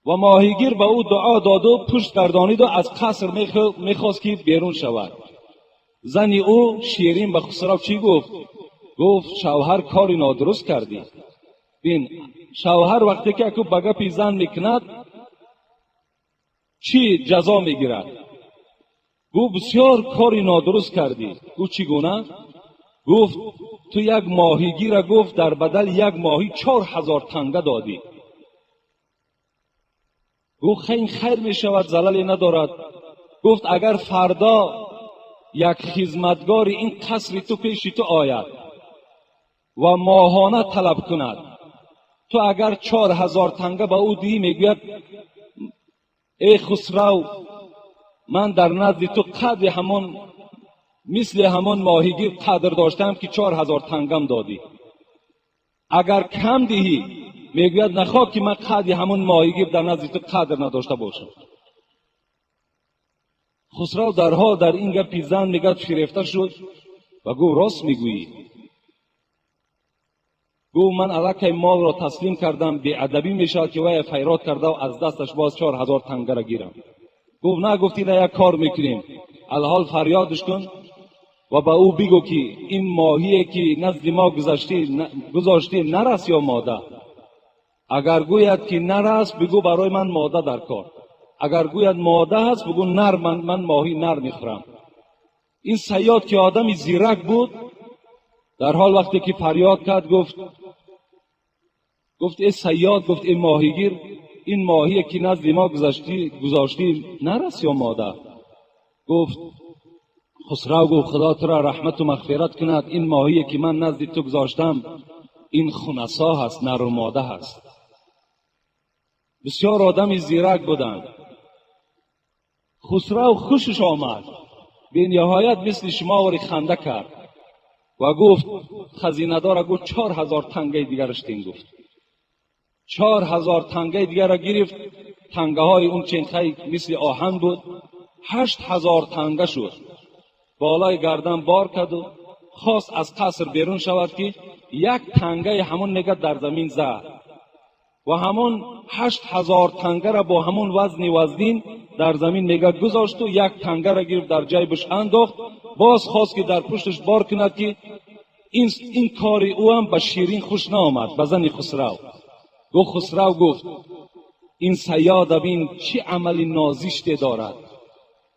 و ماهیگیر به او دعا داد و پشت گردانید و از قصر میخواست که بیرون شود. زن او شیرین به خسرو چی گفت؟ گفت شوهر کاری نادرست کردی. بین شوهر وقتی که اکو به گپی زن میکند چی جزا میگیرد؟ گفت بسیار کاری نادرست کردی. گفت چگونه؟ گفت تو یک ماهیگیر گفت در بدل یک ماهی 4000 تنگه دادی. گفت این خیر می شود، زللی ندارد. گفت اگر فردا یک خدمتگار این قصر تو پیش تو آید و ماهانه طلب کند، تو اگر 4000 تنگه به او دهی، میگوید ای خسرو من در نزد تو قدر همان مثل همان ماهیگیر قدر داشتم که 4000 تنگم دادی. اگر کم دهی، میگوید نخواه که من قدر همون ماهیگیر در نزد تو قدر نداشته باشم. خسرو درها در این گپی زن میگد فریفته شد و گفت راست میگویی. گفت من الکی مال را تسلیم کردم، بی ادبی میشود که وی فیراد کرده و از دستش باز 4000 تنگه را گیرم. گفت نه، گفتی نه یک کار میکنیم، الحال فریادش کن و به او بگو که این ماهیه که نزد ما گذاشتی نرس یا ماده. اگر گوید که نرس، بگو برای من ماده در کار. اگر گوید ماده هست، بگو نر، من ماهی نر میخورم. این صیاد که آدمی زیرک بود، در حال وقتی که فریاد کرد گفت ای صیاد، گفت ای ماهیگیر، این ماهی که نزد ما گذاشتی نر است یا ماده؟ گفت خسرو، گفت خدا تو را رحمت و مغفرت کند، این ماهی که من نزد تو گذاشتم این خنثی هست، نر و ماده هست. بسیار آدمی زیرک بودند. خسرو خوشش آمد، به نهایت مثل شما وری خنده کرد و گفت خزینه دار گفت 4000 تنگه دیگرش تین. گفت 4000 تنگه دیگر را گرفت. تنگه های اون چنخه مثل آهن بود، 8000 تنگه شد. بالای گردن بار کرد و خواست از قصر بیرون شود که یک تنگه همون نگه در زمین زد و همون 8000 تنگه را با همون وزن وزنین در زمین نگه گذاشت و یک تنگه را گرفت در جیبش انداخت. باز خواست که در پشتش بار کند که این کار او هم به شیرین خوش نآمد، به زن خسرو. گفت خسرو گفت این صیاد بین چه عمل نازشتی دارد،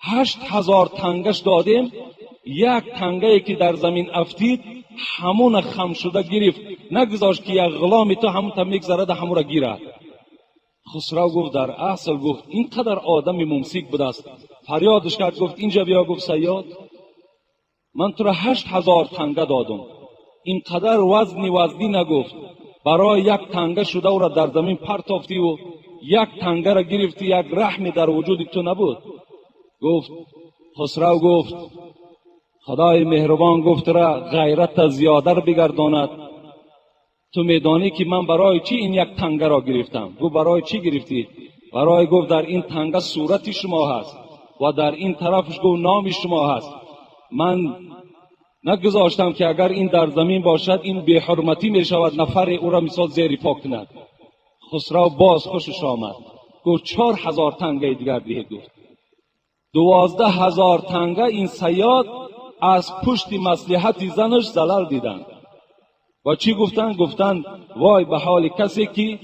8000 تنگش دادیم، یک تنگه که در زمین افتید همون خم شده گرفت، نگذاشت که یک غلام تو همون تا میگذرد همون را گیرد. خسرو گفت در اصل گفت اینقدر آدم ممسک بوده است. فریادش کرد گفت اینجا بیا. گفت صیاد من تو را 8000 تنگه دادم، اینقدر وزنی نگفت، برای یک تنگه شده او را در زمین پرتافتی و یک تنگه را گرفتی، یک رحمی در وجود تو نبود. گفت خسرو گفت خدای مهربان گفت را غیرت زیاده را بگرداند، تو میدانی که من برای چی این یک تنگه را گرفتم؟ گفت برای چی گرفتی؟ برای گفت در این تنگه صورت شما هست و در این طرفش گفت نام شما هست. من نگذاشتم که اگر این در زمین باشد این بی حرمتی می شود، نفر او را مثال زیر پا کند. خسرو باز خوشش آمد، گفت 4000 تنگه دیگر ده. گفت 12000 تنگه این صیاد از پشت مصلحت زنش زلل دیدند. و چی گفتند؟ گفتند وای به حال کسی که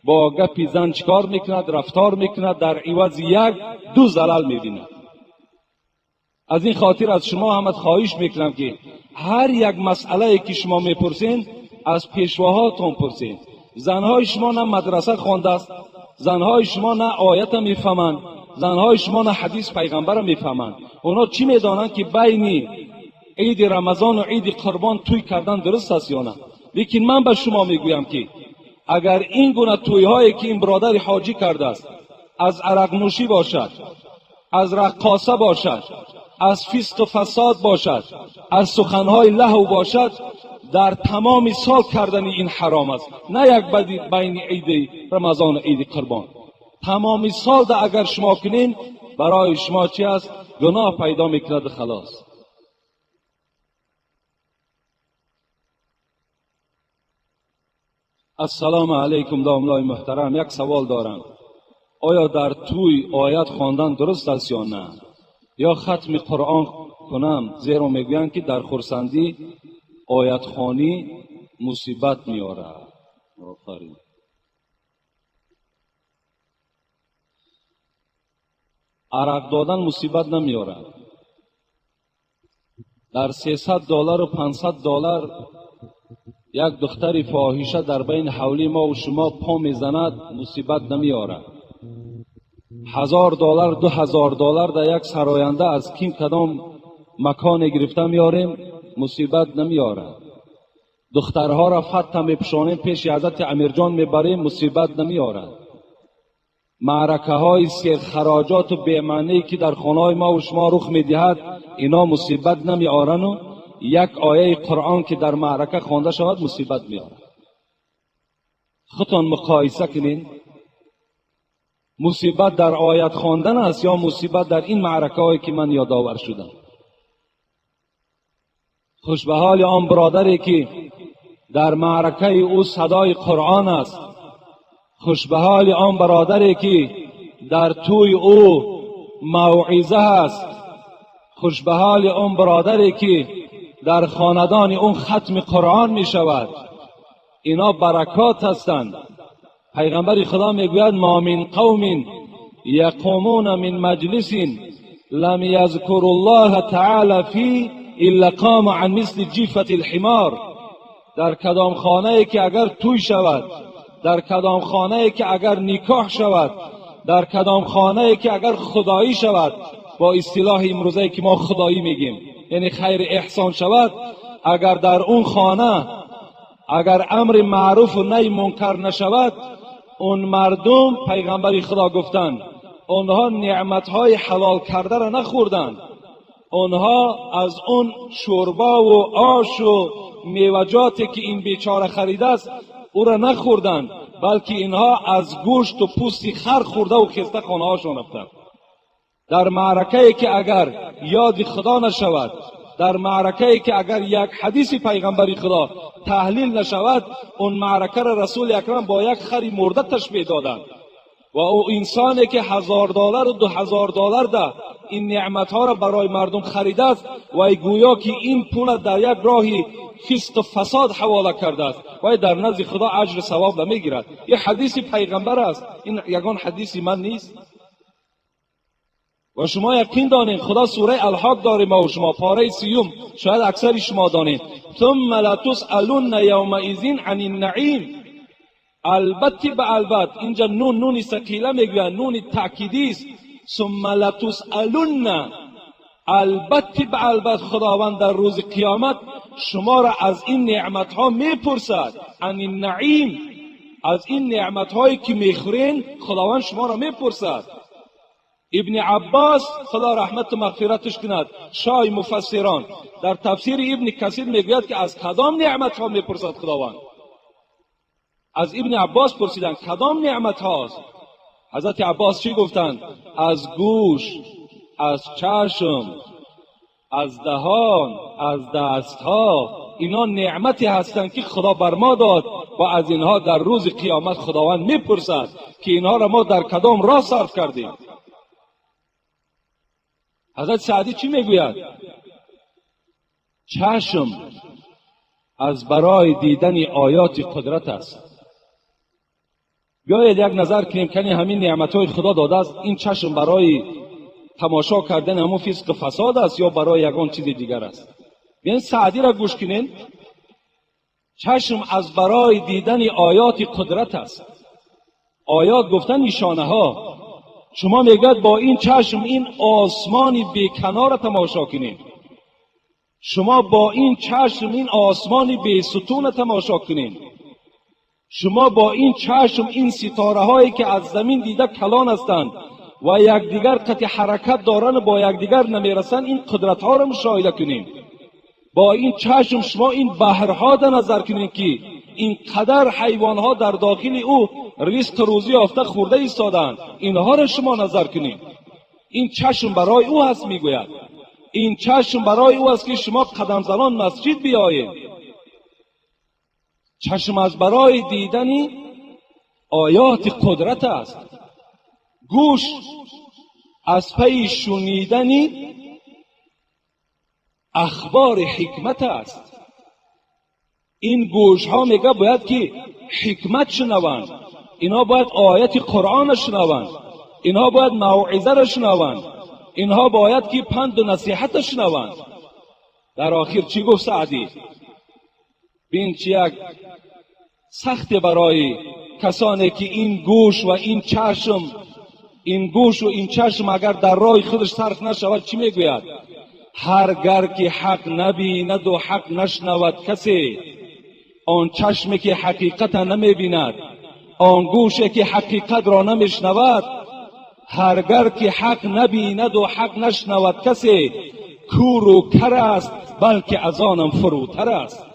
با گپی زن چکار میکند، رفتار میکند، در عوض یک دو زلل میبیند. از این خاطر از شما هم خواهش میکنم که هر یک مسئله که شما میپرسین از پیشواهاتون پرسین. زنهای شما نه مدرسه خوانده است، زنهای شما نه آیت میفهمند، زنهای شما نه حدیث پیغمبر میفهمند. اونا چی میدانند که بین عید رمضان و عید قربان توی کردن درست است یا نه؟ لیکن من به شما میگویم که اگر این گونه توی هایی که این برادر حاجی کرده است از عرق نوشی باشد، از رقاصه باشد، از فسق و فساد باشد، از سخنهای لهو باشد، در تمام سال کردن این حرام است. نه یک بدی بین عید رمضان و عید قربان، تمام سال ده اگر شما کنین برای شما چی است؟ گناه پیدا میکند خلاص. السلام علیکم داملای محترم، یک سوال دارم. آیا در توی آیت خواندن درست است یا نه؟ یا ختم قرآن کنم؟ زیرا میگویند که در خرسندی آیت خوانی مصیبت میآورد. آفرین. عرق دادن مصیبت نمیآورد. در $300 و $500 یک دختر فاحشه در بین حولی ما و شما پا میزند، مصیبت نمیآورد. $1000 $2000 در یک سراینده از کیم کدام مکان گرفته میاریم، مصیبت نمیآورد. دخترها را فتح میپوشانیم پیش حضرت امیرجان میبریم، مصیبت نمیآورد. معرکه های سیرخراجات و بی‌معنی که در خانه های ما و شما رخ میدهد، اینا مصیبت نمیآورند و یک آیه قرآن که در معرکه خوانده شود مصیبت میآورد. خودتان مقایسه کنین، مصیبت در آیت خواندن است یا مصیبت در این معرکه هایی که من یادآور شدم؟ خوش به حال آن برادری که در معرکه او صدای قرآن است، خوش به حال آن برادری که در توی او موعظه است، خوش به حال آن برادری که در خاندان اون ختم قرآن می شود. اینا برکات هستند. پیغمبر خدا میگوید ما من قوم یقومون من مجلس لم یذکر الله تعالی فی الا قام عن مثل جیفة الحمار. در کدام خانه ای که اگر توی شود، در کدام خانه ای که اگر نکاح شود، در کدام خانه ای که اگر خدایی شود، با اصطلاح امروزه که ما خدایی میگیم یعنی خیر احسان شود، اگر در اون خانه اگر امر معروف و نهی منکر نشود، اون مردم پیغمبر خدا گفتند اونها نعمتهای حلال کرده را نخوردند، اونها از اون شوربا و آش و میوجاتی که این بیچاره خریده است او را نخوردند، بلکه اینها از گوشت و پوست خر خورده و خسته خانه هاشون رفتند. در معرکه که اگر یاد خدا نشود، در معرکه که اگر یک حدیث پیغمبر خدا تحلیل نشود، اون معرکه را رسول اکرم با یک خری مرده تشبیه دادند. و او انسانی که $1000 و $2000 ده این نعمت ها را برای مردم خریده است و گویا که این پول در یک راهی فسق و فساد حواله کرده است و در نزد خدا اجر ثواب نمیگیرد. این حدیث پیغمبر است، این یگان حدیث من نیست. و شما یقین دانید خدا سوره الحاق داره ما و شما پاره 30، شاید اکثر شما دانید، ثم لتسألن یومئذ عن النعیم. البته به البته اینجا نون نون ثقیله میگویند، نون تأکیدی است. ثم لتسألن، البته به البته خداوند در روز قیامت شما را از این نعمت ها میپرسد. عن النعیم، از این نعمت هایی که میخورین خداوند شما را میپرسد. ابن عباس خدا رحمت و مغفرتش کند، شاه مفسران، در تفسیر ابن کثیر میگوید که از کدام نعمت ها میپرسد خداوند؟ از ابن عباس پرسیدند کدام نعمت هاست؟ حضرت عباس چی گفتند؟ از گوش، از چشم، از دهان، از دستها، اینا نعمتی هستند که خدا بر ما داد و از اینها در روز قیامت خداوند میپرسد که اینها را ما در کدام راه صرف کردیم. حضرت سعدی چی میگوید؟ چشم از برای دیدن آیات قدرت است. بیایید یک نظر کنیم که همین نعمتهای خدا داده است، این چشم برای تماشا کردن همون فسق فساد است یا برای یگان چیز دیگر است؟ بیایید سعدی را گوش کنین. چشم از برای دیدن آیات قدرت است. آیات گفتن نشانه ها. شما میگید با این چشم این آسمان بیکنار را تماشا کنین، شما با این چشم این آسمان بی ستون تماشا کنین، شما با این چشم این ستاره هایی که از زمین دیده کلان هستند و یکدیگر قطع حرکت دارن و با یکدیگر نمیرسن، این قدرت ها را مشاهده کنین. با این چشم شما این بحرها در نظر کنین که این قدر حیوان ها در داخل او رزق روزی یافته خورده ایستادند، اینها را شما نظر کنین. این چشم برای او هست، میگوید این چشم برای او است که شما قدم زنان مسجد بیایید. چشم از برای دیدن آیات قدرت است. گوش از پی شنیدن اخبار حکمت است. این گوش ها میگه باید که حکمت شنوند، اینها باید آیت قرآن شنوند، اینها باید موعظه را شنوند، اینها باید که پند و نصیحت شنوند. در آخر چی گفت سعدی؟ بین چی یک سخت برای کسانی که این گوش و این چشم، این گوش و این چشم اگر در راه خودش صرف نشود چی میگوید؟ هرگر که حق نبیند و حق نشنود کسی، آن چشمی که حقیقت نمیبیند، آن گوشی که حقیقت را نمیشنود، هرگر که حق نبیند و حق نشنود کسی، کور و کر است بلکه از آنم فروتر است.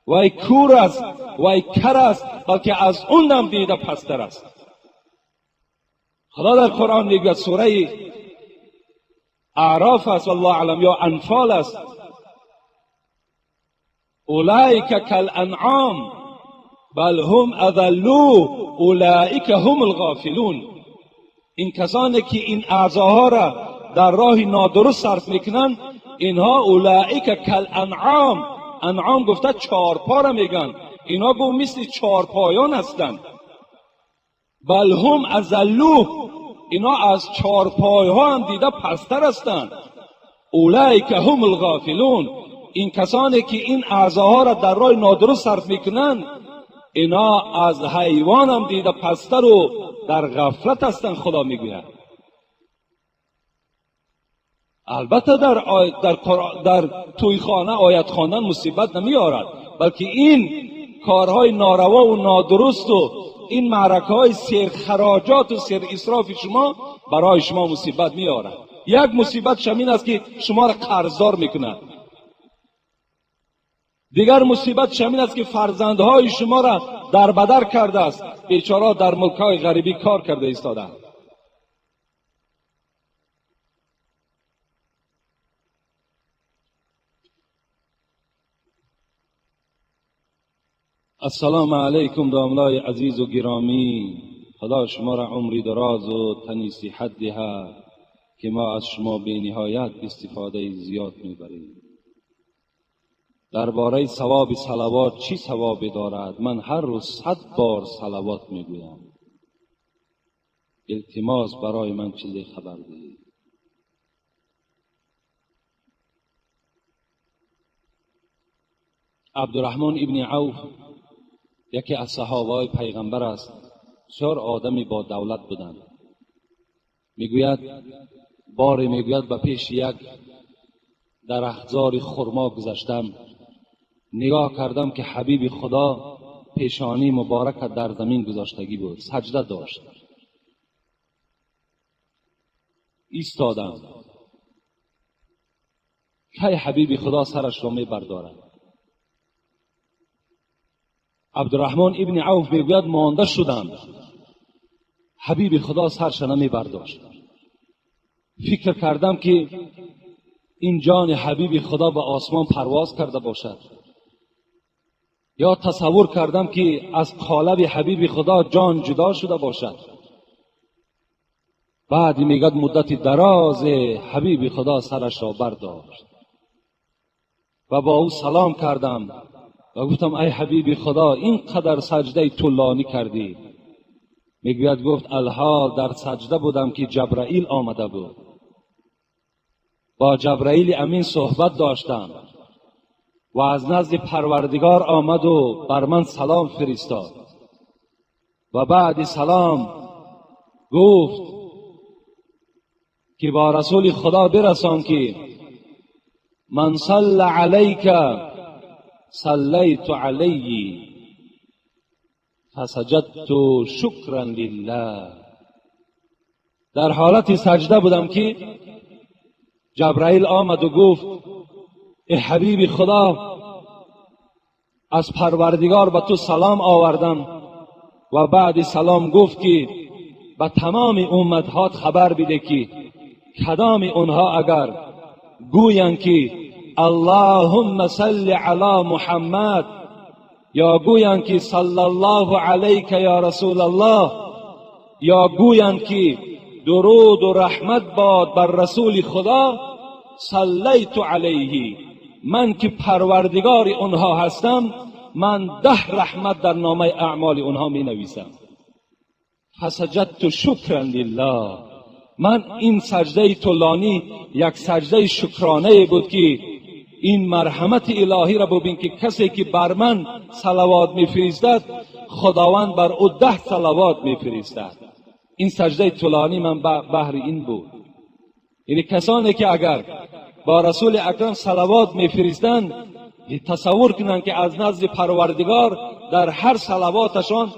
وای کور است، وای کر است، بلکه از اونم دیده پستر است. خدا در قرآن میگوید، سوره اعراف است والله اعلم یا انفال است، اولئک کالانعام بل هم اضلوا اولئک هم الغافلون. این کسانی که این اعضاها را در راه نادرست صرف میکنند، اینها اولئک کالانعام، انعام گفته چهارپا را میگن، اینا گفت مثل چهارپایان هستند. بل هم اضلوا، اینا از چهارپایها هم دیده پستر هستند. اولئک هم الغافلون، این کسانی که این اعضاها را در راه نادرست صرف میکنند، اینا از حیوان هم دیده پستر و در غفلت هستند. خدا میگوید البته در توی خانه آیت خواندن مصیبت نمیارد، بلکه این کارهای ناروا و نادرست و این معرکه های سیر خراجات و سیر اسراف شما برای شما مصیبت میارد. یک مصیبت شمین است که شما را قرضدار میکند. دیگر مصیبت شمین است که فرزندهای شما را در بدر کرده است، بیچاره در ملک‌های غریبی کار کرده ایستادند. السلام علیکم داملای عزیز و گرامی، خدا شما را عمری دراز و تنی صحت دهد که ما از شما بی نهایت استفاده زیاد میبریم. درباره ثواب صلوات چی ثوابی دارد؟ من هر روز 100 بار صلوات میگویم. التماس برای من چیزی خبر دهید. عبدالرحمن ابن عوف یکی از صحابه پیغمبر است، بسیار آدمی با دولت بودند. میگوید باری میگوید به پیش یک درختزار خرما گذشتم، نگاه کردم که حبیب خدا پیشانی مبارک در زمین گذاشتگی بود، سجده داشت. ایستادم که حبیب خدا سرش را می بردارد. عبدالرحمن ابن عوف میگوید مانده شدم، حبیب خدا سرش نمی برداشت. فکر کردم که این جان حبیب خدا به آسمان پرواز کرده باشد، یا تصور کردم که از قالب حبیب خدا جان جدا شده باشد. بعد میگد مدت دراز حبیب خدا سرش را برداشت و با او سلام کردم و گفتم ای حبیب خدا، اینقدر سجده طولانی کردی. میگوید گفت الحال در سجده بودم که جبرائیل آمده بود، با جبرائیل امین صحبت داشتم و از نزد پروردگار آمد و بر من سلام فرستاد و بعد سلام گفت که با رسول خدا برسان که من صلی علیک صلیت علیه فسجدت شکرا لله. در حالت سجده بودم که جبرائیل آمد و گفت ای حبیب خدا، از پروردگار به تو سلام آوردم. و بعد سلام گفت که به تمام امتهات خبر بده که کدام اونها اگر گویند که اللهم صل علی محمد یا گویند که صلی الله علیک یا رسول الله، یا گویند که درود و رحمت باد بر رسول خدا، صلیت علیه، من که پروردگار اونها هستم، من 10 رحمت در نامه اعمال اونها می نویسم. فسجدت شکرا لله. من این سجده طولانی یک سجده شکرانه بود که این مرحمت الهی را ببین که کسی که بر من صلوات میفرستد خداوند بر او 10 صلوات میفرستد. این سجده طولانی من بهر این بود. یعنی کسانی که اگر با رسول اکرم صلوات میفرستند تصور کنند که از نزد پروردگار در هر صلواتشان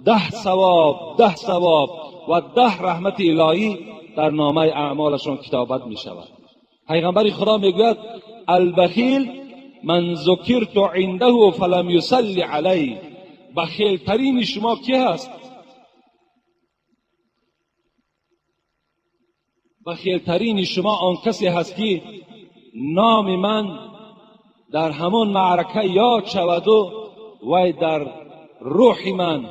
10 ثواب، 10 ثواب و 10 رحمت الهی در نامه اعمالشان کتابت می شود. پیغمبر خدا میگوید البخیل من ذکرت عنده فلم یصلی علیه. بخیل ترین شما کی هست؟ بخیل ترین شما آن کسی هست که نام من در همان معرکه یاد شود و وی در روح من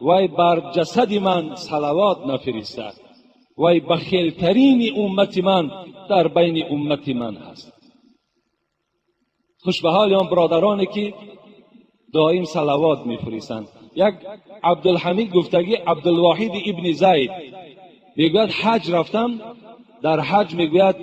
وی بر جسد من صلوات نفرستد. وی بخیلترین امت من در بین امت من هست. خوش به حال آن برادرانی که دائم صلوات میفرستند. یک عبدالحمید گفتگی عبدالواحد ابن زید میگوید حج رفتم، در حج میگوید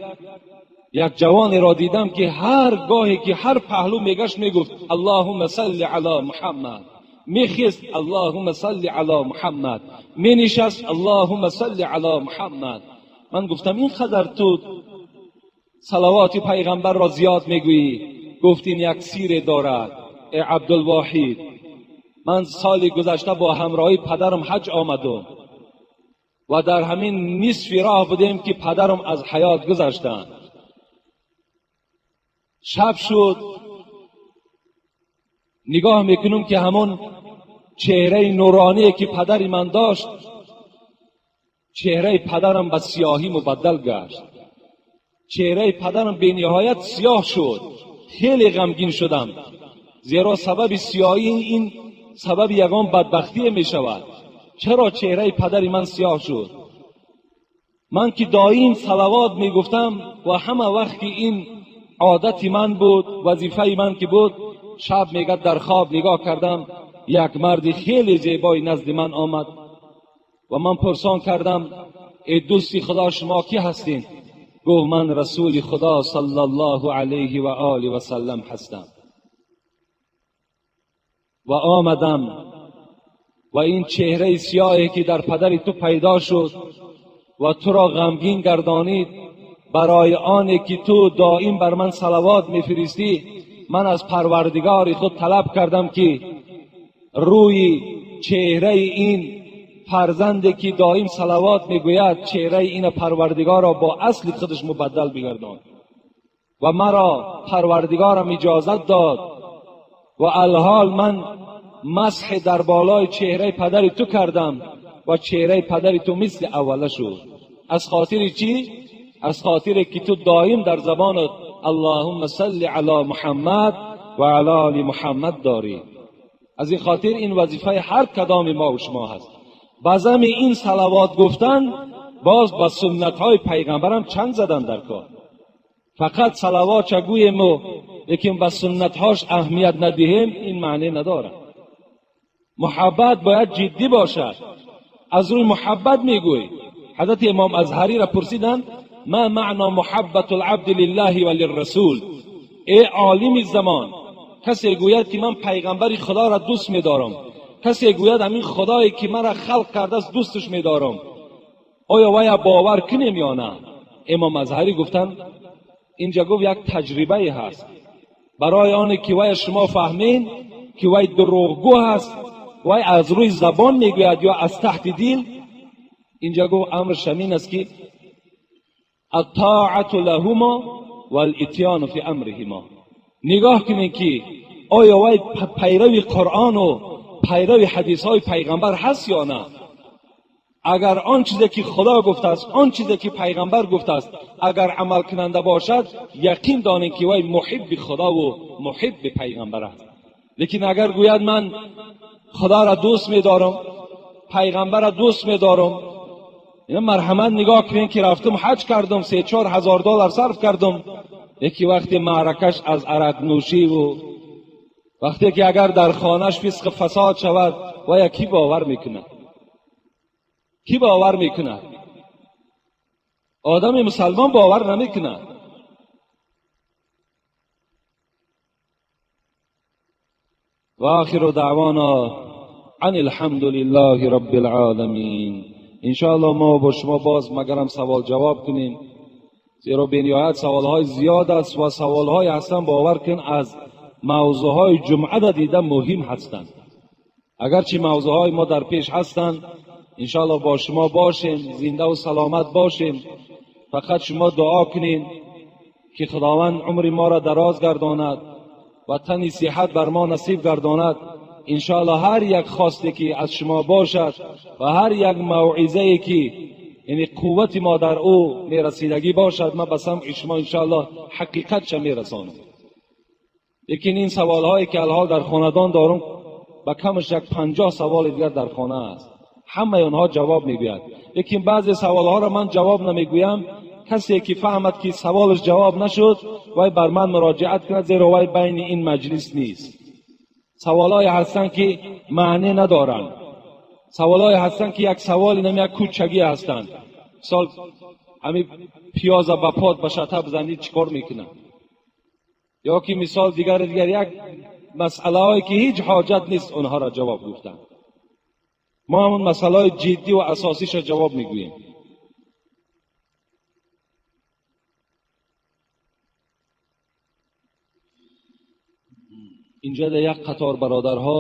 یک جوانی را دیدم که هر گاهی که هر پهلو میگشت میگفت اللهم صل علی محمد، میخیست اللهم صل علی محمد، مینشست اللهم صل علی محمد. من گفتم این قدر تو صلوات پیغمبر را زیاد میگویی؟ گفت این یک سیر دارد ای عبدالواحد. من سال گذشته با همراهی پدرم حج آمدم و در همین نصف راه بودیم که پدرم از حیات گذشتند. شب شد، نگاه میکنم که همون چهره نورانی که پدر من داشت، چهره پدرم به سیاهی مبدل گشت. چهره پدرم به نهایت سیاه شد. خیلی غمگین شدم، زیرا سبب سیاهی این سبب یگان بدبختی می شود. چرا چهره پدر من سیاه شد؟ من که دائم صلوات می گفتم و همه وقت که این عادت من بود، وظیفه من که بود، شب میگه در خواب نگاه کردم یک مرد خیلی زیبای نزد من آمد و من پرسان کردم ای دوستی خدا شما کی هستین؟ گفت من رسول خدا صلی الله علیه و آله و سلم هستم و آمدم و این چهره سیاهی که در پدر تو پیدا شد و تو را غمگین گردانید، برای آنی که تو دائم بر من صلوات میفرستی، من از پروردگار خود طلب کردم که روی چهره این فرزندی که دائم صلوات میگوید، چهره این پروردگار را با اصل خودش مبدل بگردان. و مرا پروردگارم اجازت داد و الحال من مسح در بالای چهره پدر تو کردم و چهره پدر تو مثل اوله شد. از خاطر چی؟ از خاطر که تو دائم در زبانت اللهم صل علی محمد و علی آل محمد داری. از این خاطر این وظیفه هر کدام ما و شما هست. بزم این صلوات گفتن باز با سنت های پیغمبرم چند زدن در کار. فقط صلوات چگویم و لیکن با سنت هاش اهمیت ندهیم، این معنی نداره. محبت باید جدی باشد. از روی محبت میگوی. حضرت امام ازهری را پرسیدند ما معنا محبت العبد لله و للرسول؟ ای عالم زمان، کسی گوید که من پیغمبر خدا را دوست میدارم، کسی گوید همین خدایی که مرا خلق کرده است دوستش میدارم، آیا ویا باور کنیم یا نه؟ امام ازهری گفتند اینجا گفت یک تجربه هست برای آن که وی شما فهمین که وی دروغگو هست، وی از روی زبان میگوید یا از تحت دل. اینجا گفت امر شمین است که الطاعة لهما والاتیان فی امرهما. نگاه کنین که آیا وی پیرو قرآن و پیرو حدیث های پیغمبر هست یا نه. اگر آن چیزی که خدا گفته است، آن چیزی که پیغمبر گفته است، اگر عمل کننده باشد، یقین دانین که وی محب خدا و محب پیغمبر است. لیکن اگر گوید من خدا را دوست می‌دارم، پیغمبر را دوست می‌دارم، اینا مرحمت نگاه کنین که رفتم حج کردم، 3-4 هزار دلار صرف کردم، یکی وقتی معرکش از عرق نوشی و وقتی که اگر در خانهش فسق فساد شود، و یکی باور میکنه؟ کی باور میکنه؟ آدم مسلمان باور نمیکنه. و آخر دعوانا عن الحمد لله رب العالمین. انشاءالله ما با شما باز مگرم سوال جواب کنیم، زیرا بنیایت سوالهای زیاد است و سوالهای هستن باور کن از موضوعهای جمعه دیده مهم هستند. اگرچه موضوعهای ما در پیش هستند، انشاءالله با شما باشیم، زنده و سلامت باشیم. فقط شما دعا کنین که خداوند عمر ما را دراز گرداند و تن صحت بر ما نصیب گرداند. انشاءالله هر یک خواسته که از شما باشد و هر یک موعظه که یعنی قوت ما در او میرسیدگی باشد، ما به سمع شما انشاءالله حقیقت چه میرسانم. لیکن این سوال هایی که الحال در خاندان دارم، به کمش یک 50 سوال دیگر در خانه است، همه آنها جواب میگوید. لیکن بعضی سوال ها را من جواب نمیگویم. کسی که فهمد که سوالش جواب نشد، وی بر من مراجعت کند، زیرا وی بین این مجلس نیست. سوالای هستند که معنی ندارند، سوالای هستند که یک سوال نمی یک کوچگی هستند. سال ҳамин пиёза ба пот ба шата бизанӣ чикор мекунад? Ё ки мисол дигар дигар як масъалаҳое ки ҳеҷ ҳоҷат нест онҳоро ҷавоб гуфтан. Мо ҳамон масъалаҳои ҷиддӣ ва асосиша ҷавоб мегӯем. Инҷа дар як қатор бародарҳо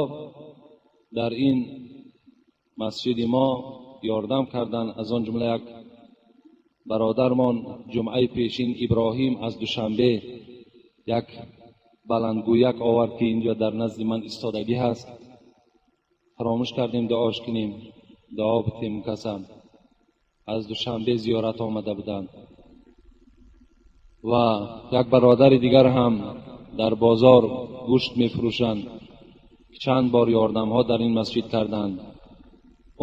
дар ин масҷиди мо ёрдам карданд. Аз он ҷумла як бародармон ҷумъаи пешин Иброҳим аз Душанбе як баландгӯяк овард ки инҷо дар назди ман истодагӣ ҳаст. Фаромӯш кардем дуош кунем, дуо битем касам. Аз Душанбе зиёрат омада буданд. Ва як бародари дигар ҳам дар бозор гӯшт мефурӯшанд, чанд бор ёрдамҳо дар ин масҷид карданд.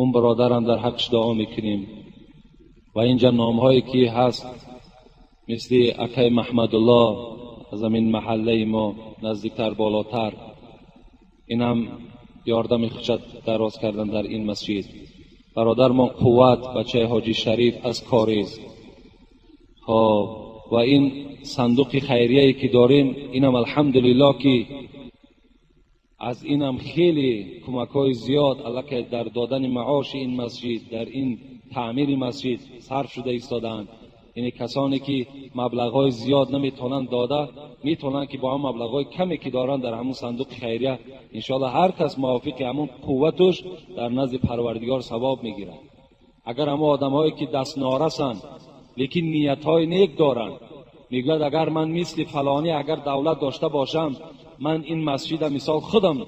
Он бародарам дар ҳаққаш дуо мекунем. Ва инҷа номҳое ки ҳаст мисли акай Маҳмадуллоҳ аз ҳамин маҳаллаи мо наздиктар болотар, инам ёрдами худша дароз кардан дар ин масҷид. Бародармон Қувват бачаи ҳоҷи Шариф аз Кориз. Хоб, ва ин сандуқи хайрияе ки дорем, инам алҳамдулиллоҳ ки аз инам хеле кӯмакҳои зиёд аллакай дар додани маоши ин масҷид, дар ин таъмири масҷид сарф шуда истодаанд. Яъне касоне ки маблағҳои зиёд наметавонанд дода, метавонанд ки бо ҳам маблағҳои каме ки доранд дар ҳамон сандуқи хайрия иншоаллоҳ ҳар кас мувофиқи ҳамон қувваташ дар назди Парвардигор савоб мегирад. Агар ҳамон одамҳое ки дастнорасанд лекин ниятҳои нек доранд, мегӯяд агар ман мисли фалонӣ агар давлат дошта бошам, ман ин масҷида мисол худам,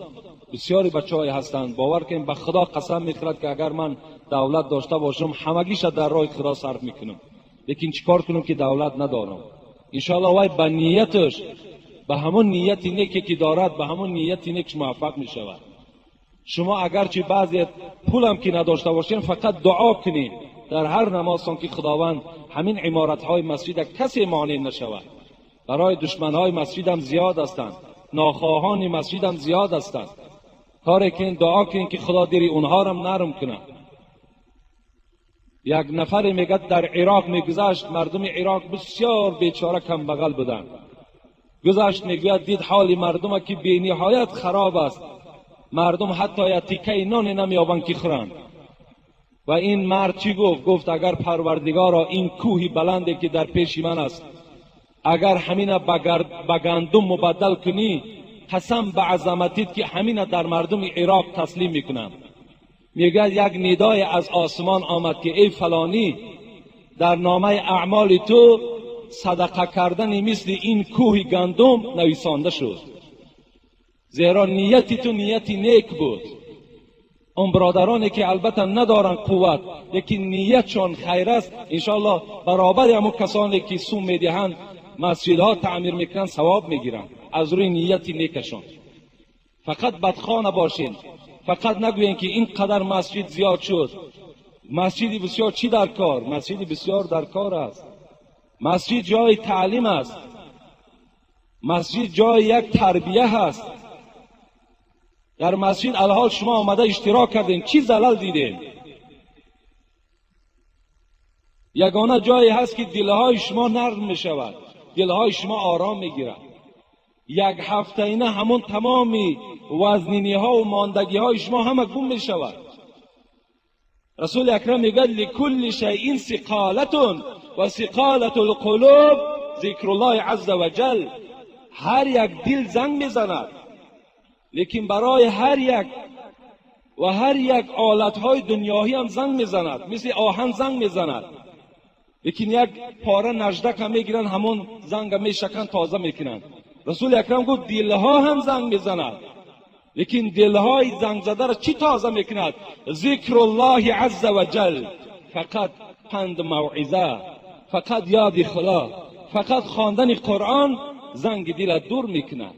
бисёри бачаҳое ҳастанд, бовар кунем ба Худо қасам мехӯрад ки агар ман давлат дошта бошам ҳамагиша дар роҳи Худо сарф мекунам, лекин чикор кунам ки давлат надорам. Иншоаллоҳ вай ба нияташ, ба ҳамон нияти неке ки дорад, ба ҳамон нияти некш муваффақ мешавад. Шумо агарчи баъзе пулам ки надошта бошем, фақат дуо кунед дар ҳар намозтон ки Худованд ҳамин иморатҳои масҷида касе монеъ нашавад. Барои душманҳои масҷидам зиёд ҳастанд, нохоҳони масҷидам зиёд ҳастанд. Коре кунед, дуо кунед ки Худо дили онҳорам нарм кунад. Як нафаре мегӯяд дар Ироқ мегузашт, мардуми Ироқ бисёр бечора камбағал буданд. Гузашт, мегӯяд дид ҳоли мардума ки бениҳоят хароб аст, мардум ҳатто як тикаи ноне намеёбанд ки хӯранд. Ва ин мард чӣ гуфт? Гуфт агар Парвардигоро ин кӯҳи баланде ки дар пеши ман аст, агар ҳамина ба гандум мубаддал кунӣ, қасам ба азаматит ки ҳамина дар мардуми Ироқ таслим мекунам. Мегӯяд як нидое аз осмон омад ки эй фалонӣ, дар номаи аъмоли ту садақа кардани мисли ин кӯҳи гандум нависонда шуд, зеро нияти ту нияти нек буд. Он бародароне ки албатта надоранд қувват, лекин ниятшон хайр аст, иншоаллоҳ баробари ҳамон касоне ки сум медиҳанд, масҷидҳо таъмир мекунанд, савоб мегиранд аз рӯи нияти некашон. Фақат бадхоҳ набошед, фақат нагӯем ки ин қадар масҷид зиёд шуд. Масҷиди бисёр чӣ дар кор? Масҷиди бисёр дар кор аст. Масҷид ҷои таълим аст, масҷид ҷои як тарбия ҳаст. Дар масҷид алҳол шумо омада иштирок кардем, чӣ залал дидем? Ягона ҷое ҳаст ки дилҳои шумо нарм мешавад, дилҳои шумо ором мегирад. Як ҳафтаина ҳамон тамоми вазниниҳо ва мондагиҳои шумо ҳама гум мешавад. Расули акрам мегӯяд ликулли шайъин сиқолатун ва сиқолату лқулуб зикруллоҳи азза ва ҷал. Ҳар як дил занг мезанад, лекин барои ҳар як ва ҳар як олатҳои дунёҳӣ ҳам занг мезанад, мисли оҳан занг мезанад, лекин як пора наждака мегиранд, ҳамон занга мешаканд, тоза мекунанд. Расули акрам гуфт дилҳо ҳам занг мезанад, лекин дилҳои зангзадаро чӣ тоза мекунад? Зикруллоҳи азза ва ҷал. Фақат панд мавъиза, фақат ёди Худо, фақат хондани Қуръон занги дила дур мекунад.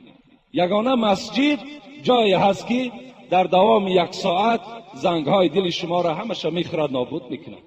Ягона масҷид ҷое ҳаст ки дар давоми як соат зангҳои дили шуморо ҳамаша мехӯрад, нобуд мекунад.